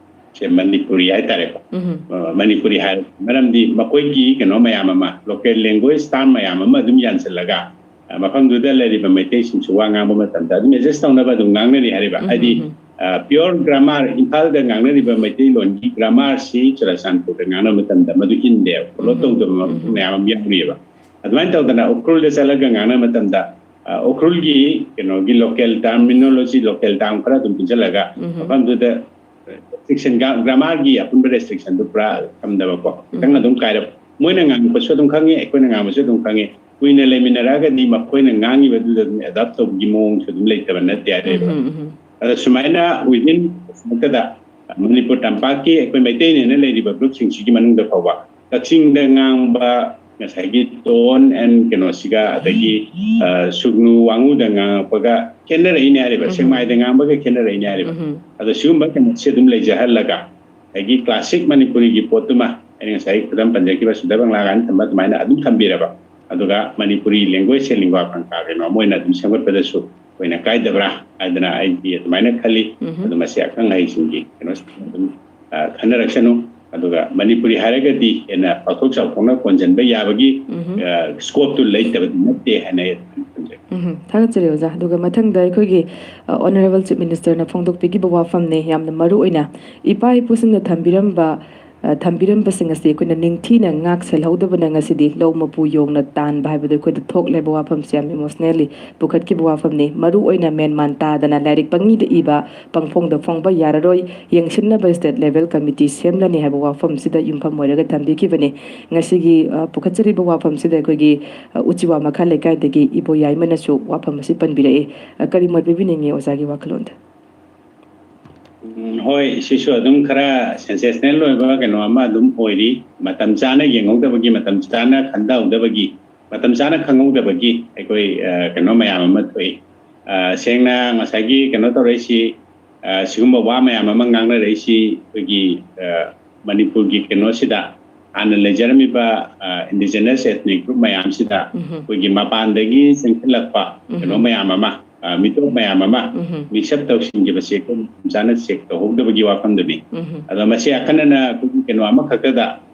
ꯁꯦ ꯃꯅꯤꯄꯨꯔꯤ ꯍꯥꯏꯇꯥꯔꯦꯀꯣ꯫ ꯎꯝꯍꯨꯝ꯫ ꯑ, ꯃꯅꯤꯄꯨꯔꯤ ꯍꯥꯏ ꯃꯔꯝꯗꯤ ꯃꯈꯣꯏꯒꯤ ꯀꯩꯅꯣ ꯃꯌꯥꯝ ꯑꯃ, ꯂꯣꯀꯦꯜ ꯂꯦꯡꯒ꯭ꯋꯦꯖ ꯇꯥꯔꯝ ꯃꯌꯥꯝ ꯑꯃ ꯑꯗꯨꯝ ꯌꯥꯟꯁꯤꯜꯂꯒ, ꯑ, ꯃꯐꯝꯗꯨꯗ ꯂꯩꯔꯤꯕ ꯃꯩꯇꯩꯁꯤꯡꯁꯨ ꯋꯥ ꯉꯥꯡꯕ ꯃꯇꯝꯗ ꯑꯗꯨꯝ ꯑꯦꯗꯖꯁ ꯇꯧꯅꯕ ꯑꯗꯨꯝ ꯉꯥꯡꯅꯔꯤ ꯍꯥꯏꯔꯤꯕ꯫ ꯎꯝꯍꯨꯝ, ꯍꯥꯏꯗꯤ, ꯎꯝꯍꯨꯝ꯫ ꯑ, ꯄꯤꯌꯣꯔ ꯒ꯭ꯔꯥꯃꯥꯔ, ꯏꯝꯐꯥꯜꯗ ꯉꯥꯡꯅꯔꯤꯕ ꯃꯩꯇꯩꯂꯣꯟꯒꯤ ꯒ꯭ꯔꯥꯃꯥꯔꯁꯤ ꯆꯨꯔꯥꯆꯥꯟꯄꯨꯔꯗ ꯉꯥꯡꯅꯕ ꯃꯇꯝꯗ ꯃꯗꯨ ꯏꯟꯗꯦꯕ, ꯐꯣꯂꯣ ꯎꯝꯍꯨꯝ, ꯇꯧꯗꯕ ꯎꯝꯍꯨꯝ꯫ ꯃꯌꯥꯝ ꯑꯃ ꯌꯥꯎꯔꯤꯑꯕ꯫ ꯑꯗꯨꯃꯥꯏꯅ ꯇꯧꯗꯅ ꯎꯈ꯭ꯔꯨꯜꯗ ꯆꯠꯂꯒ ꯉꯥꯡꯅꯕ ꯃꯇꯝꯗ, ꯑ, ꯎꯈ꯭ꯔꯨꯜꯒꯤ ꯀꯩꯅꯣꯒꯤ ꯂꯣꯀꯦꯜ ꯇꯔꯃꯤꯅꯣꯂꯣꯖꯤ, ꯂꯣꯀꯦꯜ ꯇꯥꯔꯝ ꯈꯔ ꯑꯗꯨꯝ ꯄꯨꯟꯁꯤꯜꯂꯒ ꯎꯝꯍꯨꯝ꯫ ꯃꯐꯝꯗꯨꯗ ꯔꯦꯁꯇ꯭ꯔꯤꯛꯁꯟ, ꯒ꯭ꯔꯥꯃꯥꯔꯒꯤ ꯑꯄꯨꯟꯕ ꯔꯦꯁꯇ꯭ꯔꯤꯛꯁꯟꯗꯨ ꯄꯨꯔꯥ ꯊꯝꯗꯕꯀꯣ, ꯈꯤꯇꯪ ꯎꯝ꯫ ꯑꯗꯨꯝ ꯀꯥꯏꯔꯞ-, ꯃꯣꯏꯅ ꯉꯥꯡꯕꯁꯨ ꯑꯗꯨꯝ ꯈꯪꯉꯤ, ꯑꯩꯈꯣꯏꯅ ꯉꯥꯡꯕꯁꯨ ꯑꯗꯨꯝ ꯈꯪꯉꯤ꯫ ꯀꯨꯏꯅ ꯂꯩꯃꯤꯟꯅꯔꯛꯑꯒꯗꯤ ꯃꯈꯣꯏꯅ ꯉꯥꯡꯉꯤꯕꯗꯨꯗ ꯑꯗꯨꯝ ꯑꯦꯗꯥꯞ ꯇꯧꯕꯒꯤ ꯃꯑꯣꯡꯁꯨ ꯑꯗꯨꯝ ꯂꯩꯇꯕ ꯅꯠꯇꯦ ꯍꯥꯏꯔꯤꯕ꯫ ꯎꯝ, ꯎꯝ, ꯎꯝ꯫ ꯑꯗ ꯁꯨꯃꯥꯏꯅ within ꯃꯛꯇꯗ ꯃꯅꯤꯄꯨꯔ ꯇꯝꯄꯥꯛꯀꯤ ꯑꯩꯈꯣꯏ ꯃꯩꯇꯩꯅꯦꯅ ꯂꯩꯔꯤꯕ ꯒ꯭ꯔꯨꯞꯁꯤꯡꯁꯤꯒꯤ ꯃꯅꯨꯡꯗ ꯐꯥꯎꯕ ꯀꯛꯆꯤꯡꯗ ꯉꯥꯡꯕ ꯉꯁꯥꯏꯒꯤ ꯇꯣꯟ ꯑꯦꯟ ꯀꯩꯅꯣꯁꯤꯒ, ꯑꯗꯒꯤ, ꯑ, ꯁꯨꯒꯅꯨ ꯋꯥꯉꯨꯗ ꯉꯥꯡꯉꯛꯄꯒ ꯈꯦꯠꯅꯔꯛꯏꯅꯦ ꯍꯥꯏꯔꯤꯕ, ꯎꯝ꯫ ꯁꯦꯛꯃꯥꯏꯗ ꯉꯥꯡꯕꯒ ꯈꯦꯠꯅꯔꯛꯏꯅꯦ ꯍꯥꯏꯔꯤꯕ꯫ ꯎꯝ꯫ ꯑꯗꯣ ꯁꯤꯒꯨꯝꯕ ꯀꯩꯅꯣꯁꯦ ꯑꯗꯨꯝ ꯂꯩꯖꯍꯜꯂꯒ, ꯑꯗꯒꯤ ꯀ꯭ꯂꯥꯁꯤꯛ ꯃꯅꯤꯄꯨꯔꯤꯒꯤ ꯄꯣꯠꯇꯨꯃ, ꯑꯩꯅ ꯉꯁꯥꯏ ꯈꯨꯗꯝ ꯄꯟꯖꯈꯤꯕ ꯁꯨꯗ ꯕꯪꯒ꯭ꯂꯥ ꯀꯥꯏꯅ ꯊꯝꯕ ꯑꯗꯨꯃꯥꯏꯅ ꯑꯗꯨꯝ ꯊꯝꯕꯤꯔꯕ, ꯑꯗꯨꯒ ꯃꯅꯤꯄꯨꯔꯤ ꯂꯦꯡꯒ꯭ꯋꯦꯖꯁꯦ ꯂꯤꯡꯒ꯭ꯋꯥ ꯐ꯭ꯔꯥꯡꯀꯥ ꯀꯩꯅꯣ ꯑꯃ ꯑꯣꯏꯅ ꯑꯗꯨꯝ ꯁꯦꯝꯒꯠꯄꯗꯁꯨ ꯑꯣꯏꯅ ꯀꯥꯏꯗꯕ꯭ꯔꯥ ꯍꯥꯏꯗꯅ ꯑꯩꯗꯤ ꯑꯗꯨꯃꯥꯏꯅ ꯈꯜꯂꯤ꯫ ꯎꯝꯍꯨꯝ꯫ ꯑꯗꯨ ꯃꯁꯤ ꯑꯈꯪ ꯑꯍꯩꯁꯤꯡꯒꯤ ꯀꯩꯅꯣ ꯑꯗꯨꯝ, ꯑ, ꯈꯟꯅꯔꯛꯁꯅꯨ꯫ ꯑꯗꯨꯒ ꯃꯅꯤꯄꯨꯔꯤ ꯍꯥꯏꯔꯒꯗꯤ ꯍꯦꯟꯅ ꯄꯥꯛꯊꯣꯛ ꯆꯥꯎꯊꯣꯛꯅ ꯀꯣꯟꯁꯤꯟꯕ ꯌꯥꯕꯒꯤ, ꯎꯝꯍꯨꯝ꯫ ꯑ, ꯁ꯭ꯀꯣꯞꯇꯨ ꯂꯩꯇꯕꯗꯤ ꯅꯠꯇꯦ ꯍꯥꯏꯅ ꯑꯩ ꯑꯗꯨꯝ ꯈꯟꯖꯩ꯫ ꯎꯝꯍꯨꯝ꯫ ꯊꯥꯒꯠꯆꯔꯤ ꯑꯣꯖꯥ꯫ ꯑꯗꯨꯒ ꯃꯊꯪꯗ ꯑꯩꯈꯣꯏꯒꯤ, ꯑ, ꯑꯣꯅꯔꯦꯕꯜ ꯆꯤꯐ ꯃꯤꯅꯤꯁꯇꯔꯅ ꯐꯣꯡꯗꯣꯛꯄꯤꯈꯤꯕ ꯋꯥꯐꯝꯅꯦ, ꯌꯥꯝꯅ ꯃꯔꯨ ꯑꯣꯏꯅ ꯏꯄꯥ ꯏꯄꯨꯁꯤꯡꯅ ꯊꯝꯕꯤꯔꯝꯕ ꯑ, ꯊꯝꯕꯤꯔꯝꯕꯁꯤꯡ ꯑꯁꯤ ꯑꯩꯈꯣꯏꯅ ꯅꯤꯡꯊꯤꯅ ꯉꯥꯛ ꯁꯦꯜꯍꯧꯗꯕꯅ ꯉꯁꯤꯗꯤ ꯂꯧ ꯃꯄꯨ ꯌꯣꯡꯅ ꯇꯥꯟꯕ ꯍꯥꯏꯕꯗꯨ ꯑꯩꯈꯣꯏꯗ ꯊꯣꯛꯂꯦꯕ ꯋꯥꯐꯝꯁꯦ ꯌꯥꯝ ꯏꯃꯣꯁꯅꯦꯜꯂꯤ ꯄꯨꯈꯠꯈꯤꯕ ꯋꯥꯐꯝꯅꯤ꯫ ꯃꯔꯨ ꯑꯣꯏꯅ ꯃꯦꯟꯃꯥꯟ ꯇꯥꯗꯅ ꯂꯥꯏꯔꯤꯛ ꯄꯪꯏꯗ ꯏꯕ, ꯄꯪꯐꯣꯡꯗ ꯐꯣꯡꯕ ꯌꯥꯔꯔꯣꯏ, ꯌꯦꯡꯁꯤꯟꯅꯕ ꯁ꯭ꯇꯦꯠ ꯂꯦꯚꯦꯜ ꯀꯃꯤꯇꯤ ꯁꯦꯝꯂꯅꯤ ꯍꯥꯏꯕ ꯋꯥꯐꯝꯁꯤꯗ ꯌꯨꯝꯐꯝ ꯑꯣꯏꯔꯒ ꯊꯝꯕꯤꯈꯤꯕꯅꯤ꯫ ꯉꯁꯤꯒꯤ, ꯑ, ꯄꯨꯈꯠꯆꯔꯤꯕ ꯋꯥꯐꯝꯁꯤꯗ ꯑꯩꯈꯣꯏꯒꯤ, ꯑ, ꯎꯆꯤꯋꯥ ꯃꯈꯥ ꯂꯩꯀꯥꯏꯗꯒꯤ ꯏꯕꯣ ꯌꯥꯏꯃꯅꯁꯨ ꯋꯥꯐꯝ ꯑꯁꯤ ꯄꯟꯕꯤꯔꯛꯏ꯫ ꯑ, ꯀꯔꯤ ꯃꯣꯠ ꯄꯤꯕꯤꯅꯤꯡꯉꯤ ꯑꯣꯖꯥꯒꯤ ꯋꯥꯈꯜꯂꯣꯟꯗ? ꯎꯝ, ꯍꯣꯏ, ꯁꯤꯁꯨ ꯑꯗꯨꯝ ꯈꯔ ꯁꯦꯟꯁꯦꯁꯅꯦꯜ ꯑꯣꯏꯕ ꯀꯩꯅꯣ ꯑꯃ ꯑꯗꯨꯝ ꯑꯣꯏꯔꯤ꯫ ꯃꯇꯝ ꯆꯥꯅ ꯌꯦꯡꯍꯧꯗꯕꯒꯤ, ꯃꯇꯝ ꯆꯥꯅ ꯈꯟꯊꯍꯧꯗꯕꯒꯤ, ꯃꯇꯝ ꯆꯥꯅ ꯈꯪꯍꯧꯗꯕꯒꯤ ꯑꯩꯈꯣꯏ, ꯑ, ꯀꯩꯅꯣ ꯃꯌꯥꯝ ꯑꯃ ꯊꯣꯛꯏ꯫ ꯑ, ꯁꯦꯡꯅ ꯉꯁꯥꯏꯒꯤ ꯀꯩꯅꯣ ꯇꯧꯔꯛꯏꯁꯤ, ꯑ, ꯁꯤꯒꯨꯝꯕ ꯋꯥ ꯃꯌꯥꯝ ꯑꯃ ꯉꯥꯡꯅꯔꯛꯏꯁꯤ ꯑꯩꯈꯣꯏꯒꯤ, ꯑ, ꯃꯅꯤꯄꯨꯔꯒꯤ ꯀꯩꯅꯣꯁꯤꯗ ꯍꯥꯟꯅ ꯂꯩꯖꯔꯝꯃꯤꯕ, ꯑ, indigenous ethnic group ꯃꯌꯥꯝꯁꯤꯗ ꯎꯝꯍꯨꯝ꯫ ꯑꯩꯈꯣꯏꯒꯤ ꯃꯄꯥꯟꯗꯒꯤ ꯆꯪꯁꯤꯜꯂꯛꯄ ꯀꯩꯅꯣ ꯎꯝꯍꯨꯝ꯫ ꯃꯌꯥꯝ ꯑꯃ, ꯑ, ꯃꯤꯇꯣꯞ ꯃꯌꯥꯝ ꯑꯃ ꯎꯝꯍꯨꯝ꯫ mix up ꯇꯧꯁꯤꯟꯈꯤꯕꯁꯦ ꯑꯩꯈꯣꯏ ꯃꯇꯝ ꯆꯥꯅ ꯆꯦꯛ ꯇꯧꯍꯧꯗꯕꯒꯤ ꯋꯥꯐꯝꯗꯨꯅꯤ꯫ ꯎꯝꯍꯨꯝ꯫ ꯑꯗꯣ ꯃꯁꯤ ꯑꯈꯟꯅꯅ ꯑꯩꯈꯣꯏꯒꯤ ꯀꯩꯅꯣ ꯑꯃꯈꯛꯇꯗ,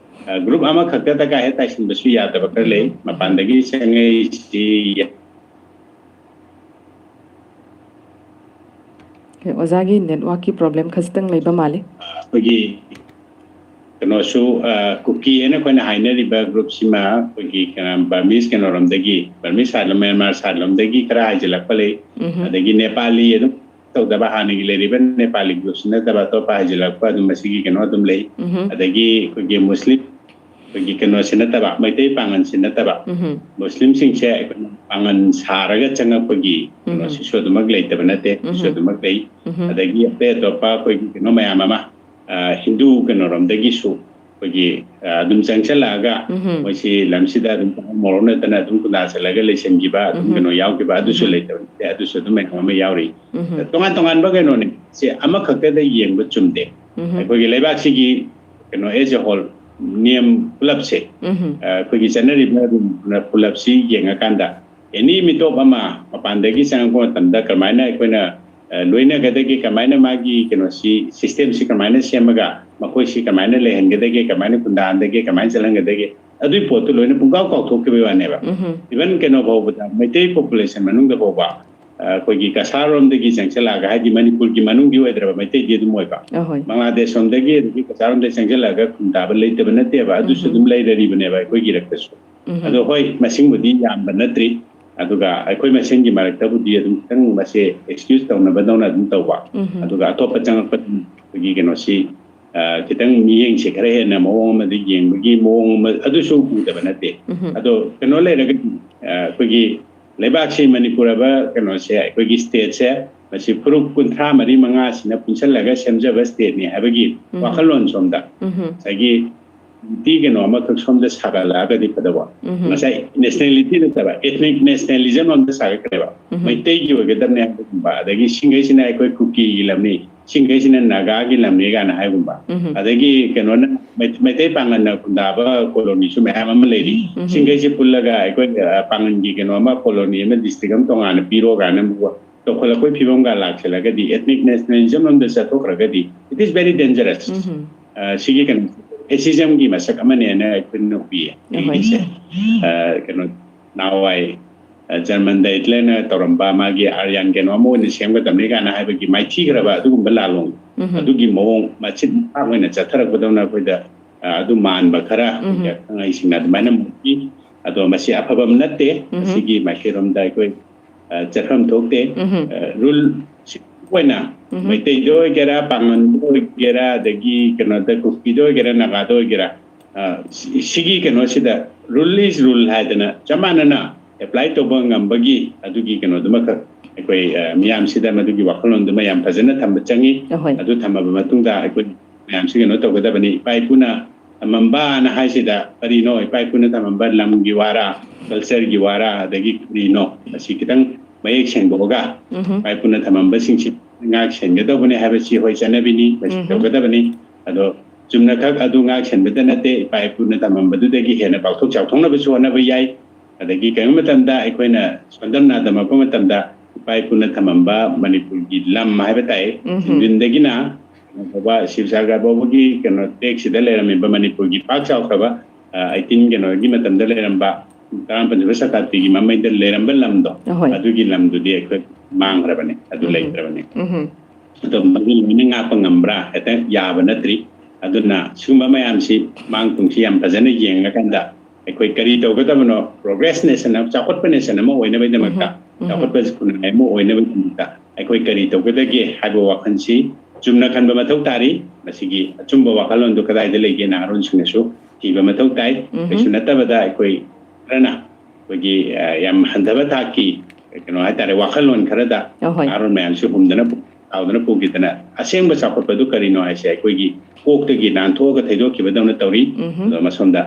ꯑ, group ꯑꯃꯈꯛꯇꯗ ꯀꯥ ꯍꯦꯛ ꯇꯥꯏꯁꯤꯟꯕꯁꯨ ꯌꯥꯗꯕ ꯈꯔ ꯂꯩ꯫ ꯎꯝꯍꯨꯝ꯫ ꯃꯄꯥꯟꯗꯒꯤ ꯆꯪꯉꯛꯏꯁꯤ ꯑꯣꯀꯦ, ꯑꯣꯖꯥꯒꯤ ꯅꯦꯠꯋꯥꯛꯀꯤ ꯄ꯭ꯔꯣꯕ꯭ꯂꯦꯝ ꯈꯖꯤꯛꯇꯪ ꯂꯩꯕ ꯃꯥꯜꯂꯤ꯫ ꯑꯩꯈꯣꯏꯒꯤ ꯀꯩꯅꯣꯁꯨ, ꯑ, ꯀꯨꯀꯤ ꯍꯥꯏꯅ ꯑꯩꯈꯣꯏꯅ ꯍꯥꯏꯅꯔꯤꯕ group ꯁꯤꯃ ꯑꯩꯈꯣꯏꯒꯤ ꯀꯩꯅꯣ, Burmese ꯀꯩꯅꯣꯔꯣꯝꯗꯒꯤ, Burmese side ꯂꯣꯝ, Myanmar side ꯂꯣꯝꯗꯒꯤ ꯈꯔ ꯍꯥꯏꯖꯤꯜꯂꯛꯄ ꯂꯩ꯫ ꯎꯝꯍꯨꯝ꯫ ꯑꯗꯒꯤ ꯅꯦꯄꯥꯂꯤ ꯑꯗꯨꯝ ꯇꯧꯗꯕ, ꯍꯥꯟꯅꯒꯤ ꯂꯩꯔꯤꯕ ꯅꯦꯄꯥꯂꯤ group ꯁꯤ ꯅꯠꯇꯕ ꯑꯇꯣꯞꯄ ꯍꯥꯏꯖꯤꯜꯂꯛꯄ ꯑꯗꯨꯝ ꯃꯁꯤꯒꯤ ꯀꯩꯅꯣ ꯑꯗꯨꯝ ꯂꯩ꯫ ꯎꯝꯍꯨꯝ꯫ ꯑꯗꯒꯤ ꯑꯩꯈꯣꯏꯒꯤ ꯃꯨꯁꯂꯤꯝ, ꯑꯩꯈꯣꯏꯒꯤ ꯀꯩꯅꯣꯁꯤ ꯅꯠꯇꯕ, ꯃꯩꯇꯩ ꯄꯥꯉꯜꯁꯤ ꯅꯠꯇꯕ, ꯎꯝꯍꯨꯝ꯫ ꯃꯨꯁꯂꯤꯝꯁꯤꯡꯁꯦ ꯑꯩꯈꯣꯏꯅ ꯄꯥꯉꯜ ꯁꯥꯔꯒ ꯆꯪꯉꯛꯄꯒꯤ ꯀꯩꯅꯣ ꯎꯝꯍꯨꯝ꯫ ꯁꯤꯁꯨ ꯑꯗꯨꯃꯛ ꯂꯩꯇꯕ ꯅꯠꯇꯦ, ꯁꯤꯁꯨ ꯎꯝꯍꯨꯝ꯫ ꯑꯗꯨꯃꯛ ꯂꯩ꯫ ꯎꯝꯍꯨꯝ꯫ ꯑꯗꯒꯤ ꯑꯇꯩ ꯑꯇꯣꯞꯄ ꯑꯩꯈꯣꯏꯒꯤ ꯀꯩꯅꯣ ꯃꯌꯥꯝ ꯑꯃ, ꯑ, ꯍꯤꯟꯗꯨ ꯀꯩꯅꯣꯔꯣꯝꯗꯒꯤꯁꯨ ꯑꯩꯈꯣꯏꯒꯤ, ꯑ, ꯑꯗꯨꯝ ꯆꯪꯁꯤꯜꯂꯛꯑꯒ ꯎꯝꯍꯨꯝ꯫ ꯃꯣꯏꯁꯤ ꯂꯝꯁꯤꯗ ꯑꯗꯨꯝ ꯃꯣꯔꯣꯛ ꯅꯠꯇꯅ ꯑꯗꯨꯝ ꯈꯨꯟꯗꯥ ꯆꯠꯂꯒ ꯂꯩꯁꯤꯟꯈꯤꯕ ꯑꯗꯨꯝ ꯎꯝꯍꯨꯝ꯫ ꯀꯩꯅꯣ ꯌꯥꯎꯈꯤꯕ ꯑꯗꯨꯁꯨ ꯎꯝꯍꯨꯝ꯫ ꯂꯩꯇꯕ ꯅꯠꯇꯦ, ꯑꯗꯨꯁꯨ ꯑꯗꯨꯝ ꯃꯌꯥꯝ ꯑꯃ ꯌꯥꯎꯔꯤ꯫ ꯎꯝꯍꯨꯝ꯫ ꯇꯣꯉꯥꯟ ꯇꯣꯉꯥꯟꯕ ꯀꯩꯅꯣꯅꯦ, ꯁꯤ ꯑꯃꯈꯛꯇꯗ ꯌꯦꯡꯕ ꯆꯨꯝꯗꯦ꯫ ꯎꯝꯍꯨꯝ꯫ ꯑꯩꯈꯣꯏꯒꯤ ꯂꯩꯕꯥꯛꯁꯤꯒꯤ ꯀꯩꯅꯣ as a whole ꯅꯤꯌꯝ ꯄꯨꯂꯞꯁꯦ, ꯎꯝꯍꯨꯝ꯫ ꯑ, ꯑꯩꯈꯣꯏꯒꯤ ꯆꯠꯅꯔꯤꯕ ꯄꯨꯂꯞꯁꯤ ꯌꯦꯡꯉꯀꯥꯟꯗ ꯑꯦꯅꯤ ꯃꯤꯇꯣꯞ ꯑꯃ ꯃꯄꯥꯟꯗꯒꯤ ꯆꯪꯉꯛꯄ ꯃꯇꯝꯗ ꯀꯔꯝꯍꯥꯏꯅ ꯑꯩꯈꯣꯏꯅ, ꯑ, ꯂꯣꯏꯅꯒꯗꯒꯦ, ꯀꯃꯥꯏꯅ ꯃꯥꯒꯤ ꯀꯩꯅꯣꯁꯤ, system ꯁꯤ ꯀꯃꯥꯏꯅ ꯁꯦꯝꯃꯒ ꯃꯈꯣꯏꯁꯤ ꯀꯃꯥꯏꯅ ꯂꯩꯍꯟꯒꯗꯒꯦ, ꯀꯃꯥꯏꯅ ꯈꯨꯟꯗꯥꯍꯟꯗꯒꯦ, ꯀꯃꯥꯏꯅ ꯆꯠꯍꯟꯒꯗꯒꯦ, ꯑꯗꯨꯒꯤ ꯄꯣꯠꯇꯨ ꯂꯣꯏꯅ ꯄꯨꯡꯀꯥꯎ ꯀꯥꯎꯊꯣꯛꯈꯤꯕꯒꯤ ꯋꯥꯅꯦꯕ꯫ ꯎꯝꯍꯨꯝ꯫ Even ꯀꯩꯅꯣ ꯐꯥꯎꯕꯗ, ꯃꯩꯇꯩ population ꯃꯅꯨꯡꯗ ꯐꯥꯎꯕ ꯑꯩꯈꯣꯏꯒꯤ ꯀꯁꯥꯔ ꯔꯣꯝꯗꯒꯤ ꯆꯪꯁꯤꯜꯂꯛꯑꯒ, ꯍꯥꯏꯗꯤ ꯃꯅꯤꯄꯨꯔꯒꯤ ꯃꯅꯨꯡꯒꯤ ꯑꯣꯏꯗ꯭ꯔꯕ ꯃꯩꯇꯩꯗꯤ ꯑꯗꯨꯝ ꯑꯣꯏꯕ, ꯑꯍꯣꯏ꯫ ꯕꯪꯒ꯭ꯂꯥꯗꯦꯁ ꯔꯣꯝꯗꯒꯤ ꯑꯗꯒꯤ ꯀꯁꯥꯔ ꯔꯣꯝꯗꯒꯤ ꯆꯪꯁꯤꯜꯂꯛꯑꯒ ꯈꯨꯟꯗꯥꯕ ꯂꯩꯇꯕ ꯅꯠꯇꯦꯕ, ꯑꯗꯨꯁꯨ ꯎꯝ꯫ ꯑꯗꯨꯝ ꯂꯩꯔꯔꯤꯕꯅꯦꯕ ꯑꯩꯈꯣꯏꯒꯤ ꯏꯔꯛꯇꯁꯨ꯫ ꯎꯝ꯫ ꯑꯗꯣ ꯍꯣꯏ, ꯃꯁꯤꯡꯕꯨꯗꯤ ꯌꯥꯝꯕ ꯅꯠꯇ꯭ꯔꯤ, ꯑꯗꯨꯒ ꯑꯩꯈꯣꯏ ꯃꯁꯦꯟꯒꯤ ꯃꯔꯛꯇꯕꯨꯗꯤ ꯑꯗꯨꯝ ꯈꯤꯇꯪ ꯃꯁꯦ excuse ꯇꯧꯅꯕꯗꯧꯅ ꯑꯗꯨꯝ ꯇꯧꯕ, ꯎꯝ꯫ ꯑꯗꯨꯒ ꯑꯇꯣꯞꯄ ꯆꯪꯉꯛꯄ ꯑꯩꯈꯣꯏꯒꯤ ꯀꯩꯅꯣꯁꯤ, ꯑ, ꯈꯤꯇꯪ ꯃꯤꯠꯌꯦꯡꯁꯦ ꯈꯔ ꯍꯦꯟꯅ ꯃꯑꯣꯡ ꯑꯃꯗ ꯌꯦꯡꯕꯒꯤ ꯃꯑꯣꯡ ꯑꯃ ꯑꯗꯨꯁꯨ ꯎꯗꯕ ꯅꯠꯇꯦ꯫ ꯎꯝ꯫ ꯑꯗꯣ ꯀꯩꯅꯣ ꯂꯩꯔꯒꯗꯤ, ꯑ, ꯑꯩꯈꯣꯏꯒꯤ ꯂꯩꯕꯥꯛꯁꯤ ꯃꯅꯤꯄꯨꯔ ꯍꯥꯏꯕ ꯀꯩꯅꯣꯁꯦ, ꯑꯩꯈꯣꯏꯒꯤ stateꯁꯦ, ꯃꯁꯤ ꯐꯨꯔꯨꯞ ꯀꯨꯟꯊ꯭ꯔꯥ ꯃꯔꯤ ꯃꯉꯥꯁꯤꯅ ꯄꯨꯟꯁꯤꯜꯂꯒ ꯁꯦꯝꯖꯕ stateꯅꯤ ꯍꯥꯏꯕꯒꯤ ꯎꯝ꯫ ꯋꯥꯈꯜꯂꯣꯟ ꯁꯣꯝꯗ ꯎꯝ꯫ ꯉꯁꯥꯏꯒꯤ unity ꯀꯩꯅꯣ ꯑꯃꯈꯛ ꯁꯣꯝꯗ ꯁꯥꯒꯠꯂꯛꯑꯒꯗꯤ ꯐꯗꯧꯕ꯫ ꯎꯝ꯫ ꯉꯁꯥꯏ nationality ꯅꯠꯇꯕ, ethnic nationalism ꯂꯣꯝꯗ ꯁꯥꯒꯠꯈ꯭ꯔꯦꯕ꯫ ꯎꯝ꯫ ꯃꯩꯇꯩꯒꯤ ꯑꯣꯏꯒꯗꯕꯅꯦ ꯍꯥꯏꯕꯒꯨꯝꯕ, ꯑꯗꯒꯤ ꯁꯤꯡꯈꯩꯁꯤꯅ ꯑꯩꯈꯣꯏ ꯀꯨꯀꯤꯒꯤ ꯂꯝꯅꯤ, ꯁꯤꯡꯈꯩꯁꯤꯅ ꯅꯥꯒꯥꯒꯤ ꯂꯝꯅꯤ ꯀꯥꯏꯅ ꯍꯥꯏꯒꯨꯝꯕ꯫ ꯎꯝ꯫ ꯑꯗꯒꯤ ꯀꯩꯅꯣꯅ ꯃꯩ-, ꯃꯩꯇꯩ ꯄꯥꯡꯒꯜꯅ ꯈꯨꯟꯗꯥꯕ colonyꯁꯨ ꯃꯌꯥꯝ ꯑꯃ ꯂꯩꯔꯤ꯫ ꯎꯝ꯫ ꯁꯤꯡꯈꯩꯁꯦ ꯄꯨꯜꯂꯒ ꯑꯩꯈꯣꯏ, ꯑ, ꯄꯥꯡꯒꯜꯒꯤ ꯀꯩꯅꯣ ꯑꯃ, colony ꯑꯃ, district ꯑꯃ ꯇꯣꯉꯥꯟꯅ ꯄꯤꯔꯣ ꯀꯥꯏꯅ ꯆꯥꯎꯈꯠꯂꯛꯄꯒꯤ ꯐꯤꯕꯝꯒ ꯂꯥꯛꯁꯤꯜꯂꯒꯗꯤ, ethnic nationalism ꯂꯣꯝꯗ ꯆꯠꯊꯣꯛꯈ꯭ꯔꯒꯗꯤ, it is very dangerous꯫ ꯎꯝ꯫ ꯑ, ꯁꯤꯒꯤ ꯀꯩꯅꯣ, fascismꯒꯤ ꯃꯁꯛ ꯑꯃꯅꯦꯅ ꯑꯩꯈꯣꯏꯅ ꯎꯏꯌꯦ꯫ ꯑꯍꯣꯏ꯫ ꯑꯩꯒꯤꯁꯦ, ꯑ, ꯀꯩꯅꯣ, ꯅꯍꯥꯟꯋꯥꯏ, ꯑ, ꯖꯔꯃꯟꯗ ꯍꯤꯠꯂꯔꯅ ꯇꯧꯔꯝꯕ ꯃꯥꯒꯤ ꯑꯥꯔꯌꯥꯟ ꯀꯩꯅꯣ ꯑꯃ ꯑꯣꯏꯅ ꯁꯦꯝꯒꯗꯕꯅꯤ ꯀꯥꯏꯅ ꯍꯥꯏꯕꯒꯤ ꯃꯥꯏꯊꯤꯈ꯭ꯔꯕ ꯑꯗꯨꯒꯨꯝꯕ ꯂꯥꯂꯣꯡ, ꯎꯝ꯫ ꯑꯗꯨꯒꯤ ꯃꯑꯣꯡ ꯃꯆꯤꯟ ꯃꯈꯥ ꯑꯣꯏꯅ ꯆꯠꯊꯔꯛꯄꯗꯧꯅ ꯑꯩꯈꯣꯏꯗ, ꯑ, ꯑꯗꯨ ꯃꯥꯟꯕ ꯈꯔ ꯎꯝ꯫ ꯑꯩꯈꯣꯏꯒꯤ ꯑꯈꯪ ꯑꯍꯩꯁꯤꯡꯅ ꯑꯗꯨꯃꯥꯏꯅ ꯃꯣꯠꯄꯤ꯫ ꯑꯗꯣ ꯃꯁꯤ ꯑꯐꯕ ꯑꯃ ꯅꯠꯇꯦ꯫ ꯎꯝ꯫ ꯃꯁꯤꯒꯤ ꯃꯥꯏꯀꯩꯔꯣꯝꯗ ꯑꯩꯈꯣꯏ, ꯑ, ꯆꯠꯐꯝ ꯊꯣꯛꯇꯦ꯫ ꯎꯝ꯫ ꯑ, rule ꯑꯣꯏꯅ ꯎꯝ꯫ ꯃꯩꯇꯩꯗ ꯑꯣꯏꯒꯦꯔꯥ, ꯄꯥꯡꯒꯜꯗ ꯑꯣꯏꯒꯦꯔꯥ, ꯑꯗꯒꯤ ꯀꯩꯅꯣꯗ ꯀꯨꯀꯤꯗ ꯑꯣꯏꯒꯦꯔꯥ, ꯅꯥꯒꯥꯗ ꯑꯣꯏꯒꯦꯔꯥ, ꯑ, ꯁꯤ-, ꯁꯤꯒꯤ ꯀꯩꯅꯣꯁꯤꯗ rule is rule ꯍꯥꯏꯗꯅ ꯆꯞ ꯃꯥꯟꯅꯅ apply ꯇꯧꯕ ꯉꯝꯕꯒꯤ ꯑꯗꯨꯒꯤ ꯀꯩꯅꯣꯗꯨꯃꯈꯛ ꯑꯩꯈꯣꯏ, ꯑ, ꯃꯤꯌꯥꯝꯁꯤꯗ ꯃꯗꯨꯒꯤ ꯋꯥꯈꯜꯂꯣꯟꯗꯨꯃ ꯌꯥꯝ ꯐꯖꯅ ꯊꯝꯕ ꯆꯪꯉꯤ꯫ ꯑꯍꯣꯏ꯫ ꯑꯗꯨ ꯊꯝꯃꯕ ꯃꯇꯨꯡꯗ ꯑꯩꯈꯣꯏ ꯃꯌꯥꯝꯁꯤ ꯀꯩꯅꯣ ꯇꯧꯒꯗꯕꯅꯤ꯫ ꯏꯄꯥ ꯏꯄꯨꯅ ꯊꯝꯃꯝꯕꯅ ꯍꯥꯏꯁꯤꯗ ꯀꯔꯤꯅꯣ? ꯏꯄꯥ ꯏꯄꯨꯅ ꯊꯝꯃꯝꯕ ꯂꯝꯒꯤ ꯋꯥꯔꯥ, cultureꯒꯤ ꯋꯥꯔꯥ, ꯑꯗꯒꯤ ꯀꯔꯤꯅꯣ? ꯃꯁꯤ ꯈꯤꯇꯪ ꯃꯌꯦꯛ ꯁꯦꯡꯗꯣꯛꯑꯒ ꯎꯝ꯫ ꯏꯄꯥ ꯏꯄꯨꯅ ꯊꯝꯃꯝꯕꯁꯤꯡꯁꯤ ꯉꯥꯛ ꯁꯦꯟꯒꯗꯧꯕꯅꯤ ꯍꯥꯏꯕꯁꯤ ꯍꯣꯏ ꯆꯠꯅꯕꯤꯅꯤ, ꯃꯁꯤ ꯎꯝ꯫ ꯇꯧꯒꯗꯕꯅꯤ꯫ ꯑꯗꯣ ꯆꯨꯝꯅꯈꯛ ꯑꯗꯨ ꯉꯥꯛ ꯁꯦꯟꯕꯗ ꯅꯠꯇꯦ, ꯏꯄꯥ ꯏꯄꯨꯅ ꯊꯝꯃꯝꯕꯗꯨꯗꯒꯤ ꯍꯦꯟꯅ ꯄꯥꯛꯊꯣꯛ ꯆꯥꯎꯊꯣꯛꯅꯕꯁꯨ ꯍꯣꯠꯅꯕ ꯌꯥꯏ꯫ ꯑꯗꯒꯤ ꯀꯔꯤꯒꯨꯝꯕ ꯃꯇꯝꯗ ꯑꯩꯈꯣꯏꯅ ꯁꯣꯟꯗꯝ ꯅꯥꯗꯝꯃꯛꯄ ꯃꯇꯝꯗ ꯏꯄꯥ ꯏꯄꯨꯅ ꯊꯝꯃꯝꯕ ꯃꯅꯤꯄꯨꯔꯒꯤ ꯂꯝ ꯍꯥꯏꯕ ꯇꯥꯏ, ꯎꯝ꯫ ꯊꯤꯡꯖꯤꯟꯗꯒꯤꯅ ꯐꯥꯎꯕ ꯁꯤꯕꯁꯥꯒꯔ ꯐꯥꯎꯕꯒꯤ ꯀꯩꯅꯣ ꯇꯦꯛꯁꯤꯗ ꯂꯩꯔꯝꯃꯤꯕ ꯃꯅꯤꯄꯨꯔꯒꯤ ꯄꯥꯛ ꯆꯥꯎꯈ꯭ꯔꯕ, ꯑ, ꯑꯩꯇꯤꯟ ꯀꯩꯅꯣꯒꯤ ꯃꯇꯝꯗ ꯂꯩꯔꯝꯕ, ꯇꯔꯥꯃꯥꯄꯟꯁꯨꯕ ꯁꯇꯥꯕꯗꯤꯒꯤ ꯃꯃꯩꯗ ꯂꯩꯔꯝꯕ ꯂꯝꯗꯣ, ꯑꯍꯣꯏ꯫ ꯑꯗꯨꯒꯤ ꯂꯝꯗꯨꯗꯤ ꯑꯩꯈꯣꯏ ꯃꯥꯡꯈ꯭ꯔꯕꯅꯤ, ꯑꯗꯨ ꯎꯝ꯫ ꯂꯩꯇ꯭ꯔꯕꯅꯤ꯫ ꯎꯝ꯫ ꯑꯗꯣ ꯃꯗꯨ ꯂꯣꯏꯅ ꯉꯥꯛꯄ ꯉꯝꯕ꯭ꯔꯥ? ꯍꯦꯛꯇ ꯌꯥꯕ ꯅꯠꯇ꯭ꯔꯤ꯫ ꯑꯗꯨꯅ ꯁꯤꯒꯨꯝꯕ ꯃꯌꯥꯝꯁꯤ ꯃꯥꯡ ꯇꯨꯡꯁꯤ ꯌꯥꯝ ꯐꯖꯅ ꯌꯦꯡꯉꯀꯥꯟꯗ ꯑꯩꯈꯣꯏ ꯀꯔꯤ ꯇꯧꯒꯗꯕꯅꯣ, progress nation ꯑꯃ, ꯆꯥꯎꯈꯠꯄ nation ꯑꯃ ꯑꯣꯏꯅꯕꯒꯤꯗꯃꯛꯇ, ꯎꯝ꯫ ꯎꯝ꯫ ꯆꯥꯎꯈꯠꯄ ꯈꯨꯟꯅꯥꯏ ꯑꯃ ꯑꯣꯏꯅꯕꯒꯤꯗꯃꯛꯇ ꯑꯩꯈꯣꯏ ꯀꯔꯤ ꯇꯧꯒꯗꯒꯦ ꯍꯥꯏꯕ ꯋꯥꯈꯜꯁꯤ ꯆꯨꯝꯅ ꯈꯟꯕ ꯃꯊꯧ ꯇꯥꯔꯤ꯫ ꯃꯁꯤꯒꯤ ꯑꯆꯨꯝꯕ ꯋꯥꯈꯜꯂꯣꯟꯗꯨ ꯀꯗꯥꯏꯗ ꯂꯩꯒꯦ, ꯅꯍꯥꯔꯣꯟꯁꯤꯡꯅꯁꯨ ꯊꯤꯕ ꯃꯊꯧ ꯇꯥꯏ꯫ ꯎꯝ꯫ ꯀꯩꯁꯨ ꯅꯠꯇꯕꯗ ꯑꯩꯈꯣꯏ ꯈꯔꯅ ꯑꯩꯈꯣꯏꯒꯤ, ꯑ, ꯌꯥꯝ ꯍꯟꯊꯕ ꯊꯥꯛꯀꯤ ꯀꯩꯅꯣ ꯍꯥꯏꯇꯥꯔꯦ, ꯋꯥꯈꯜꯂꯣꯟ ꯈꯔꯗ ꯑꯍꯣꯏ꯫ ꯅꯍꯥꯔꯣꯟ ꯃꯌꯥꯝꯁꯤ ꯍꯨꯝꯗꯅ ꯄꯨ-, ꯇꯥꯎꯗꯅ ꯄꯨꯈꯤꯗꯅ ꯑꯁꯦꯡꯕ ꯆꯥꯎꯈꯠꯄꯗꯨ ꯀꯔꯤꯅꯣ ꯍꯥꯏꯁꯦ ꯑꯩꯈꯣꯏꯒꯤ ꯀꯣꯛꯇꯒꯤ ꯅꯥꯟꯊꯣꯛꯑꯒ ꯊꯩꯗꯣꯛꯈꯤꯕꯗꯧꯅ ꯇꯧꯔꯤ꯫ ꯎꯝ꯫ ꯑꯗꯣ ꯃꯁꯣꯝꯗ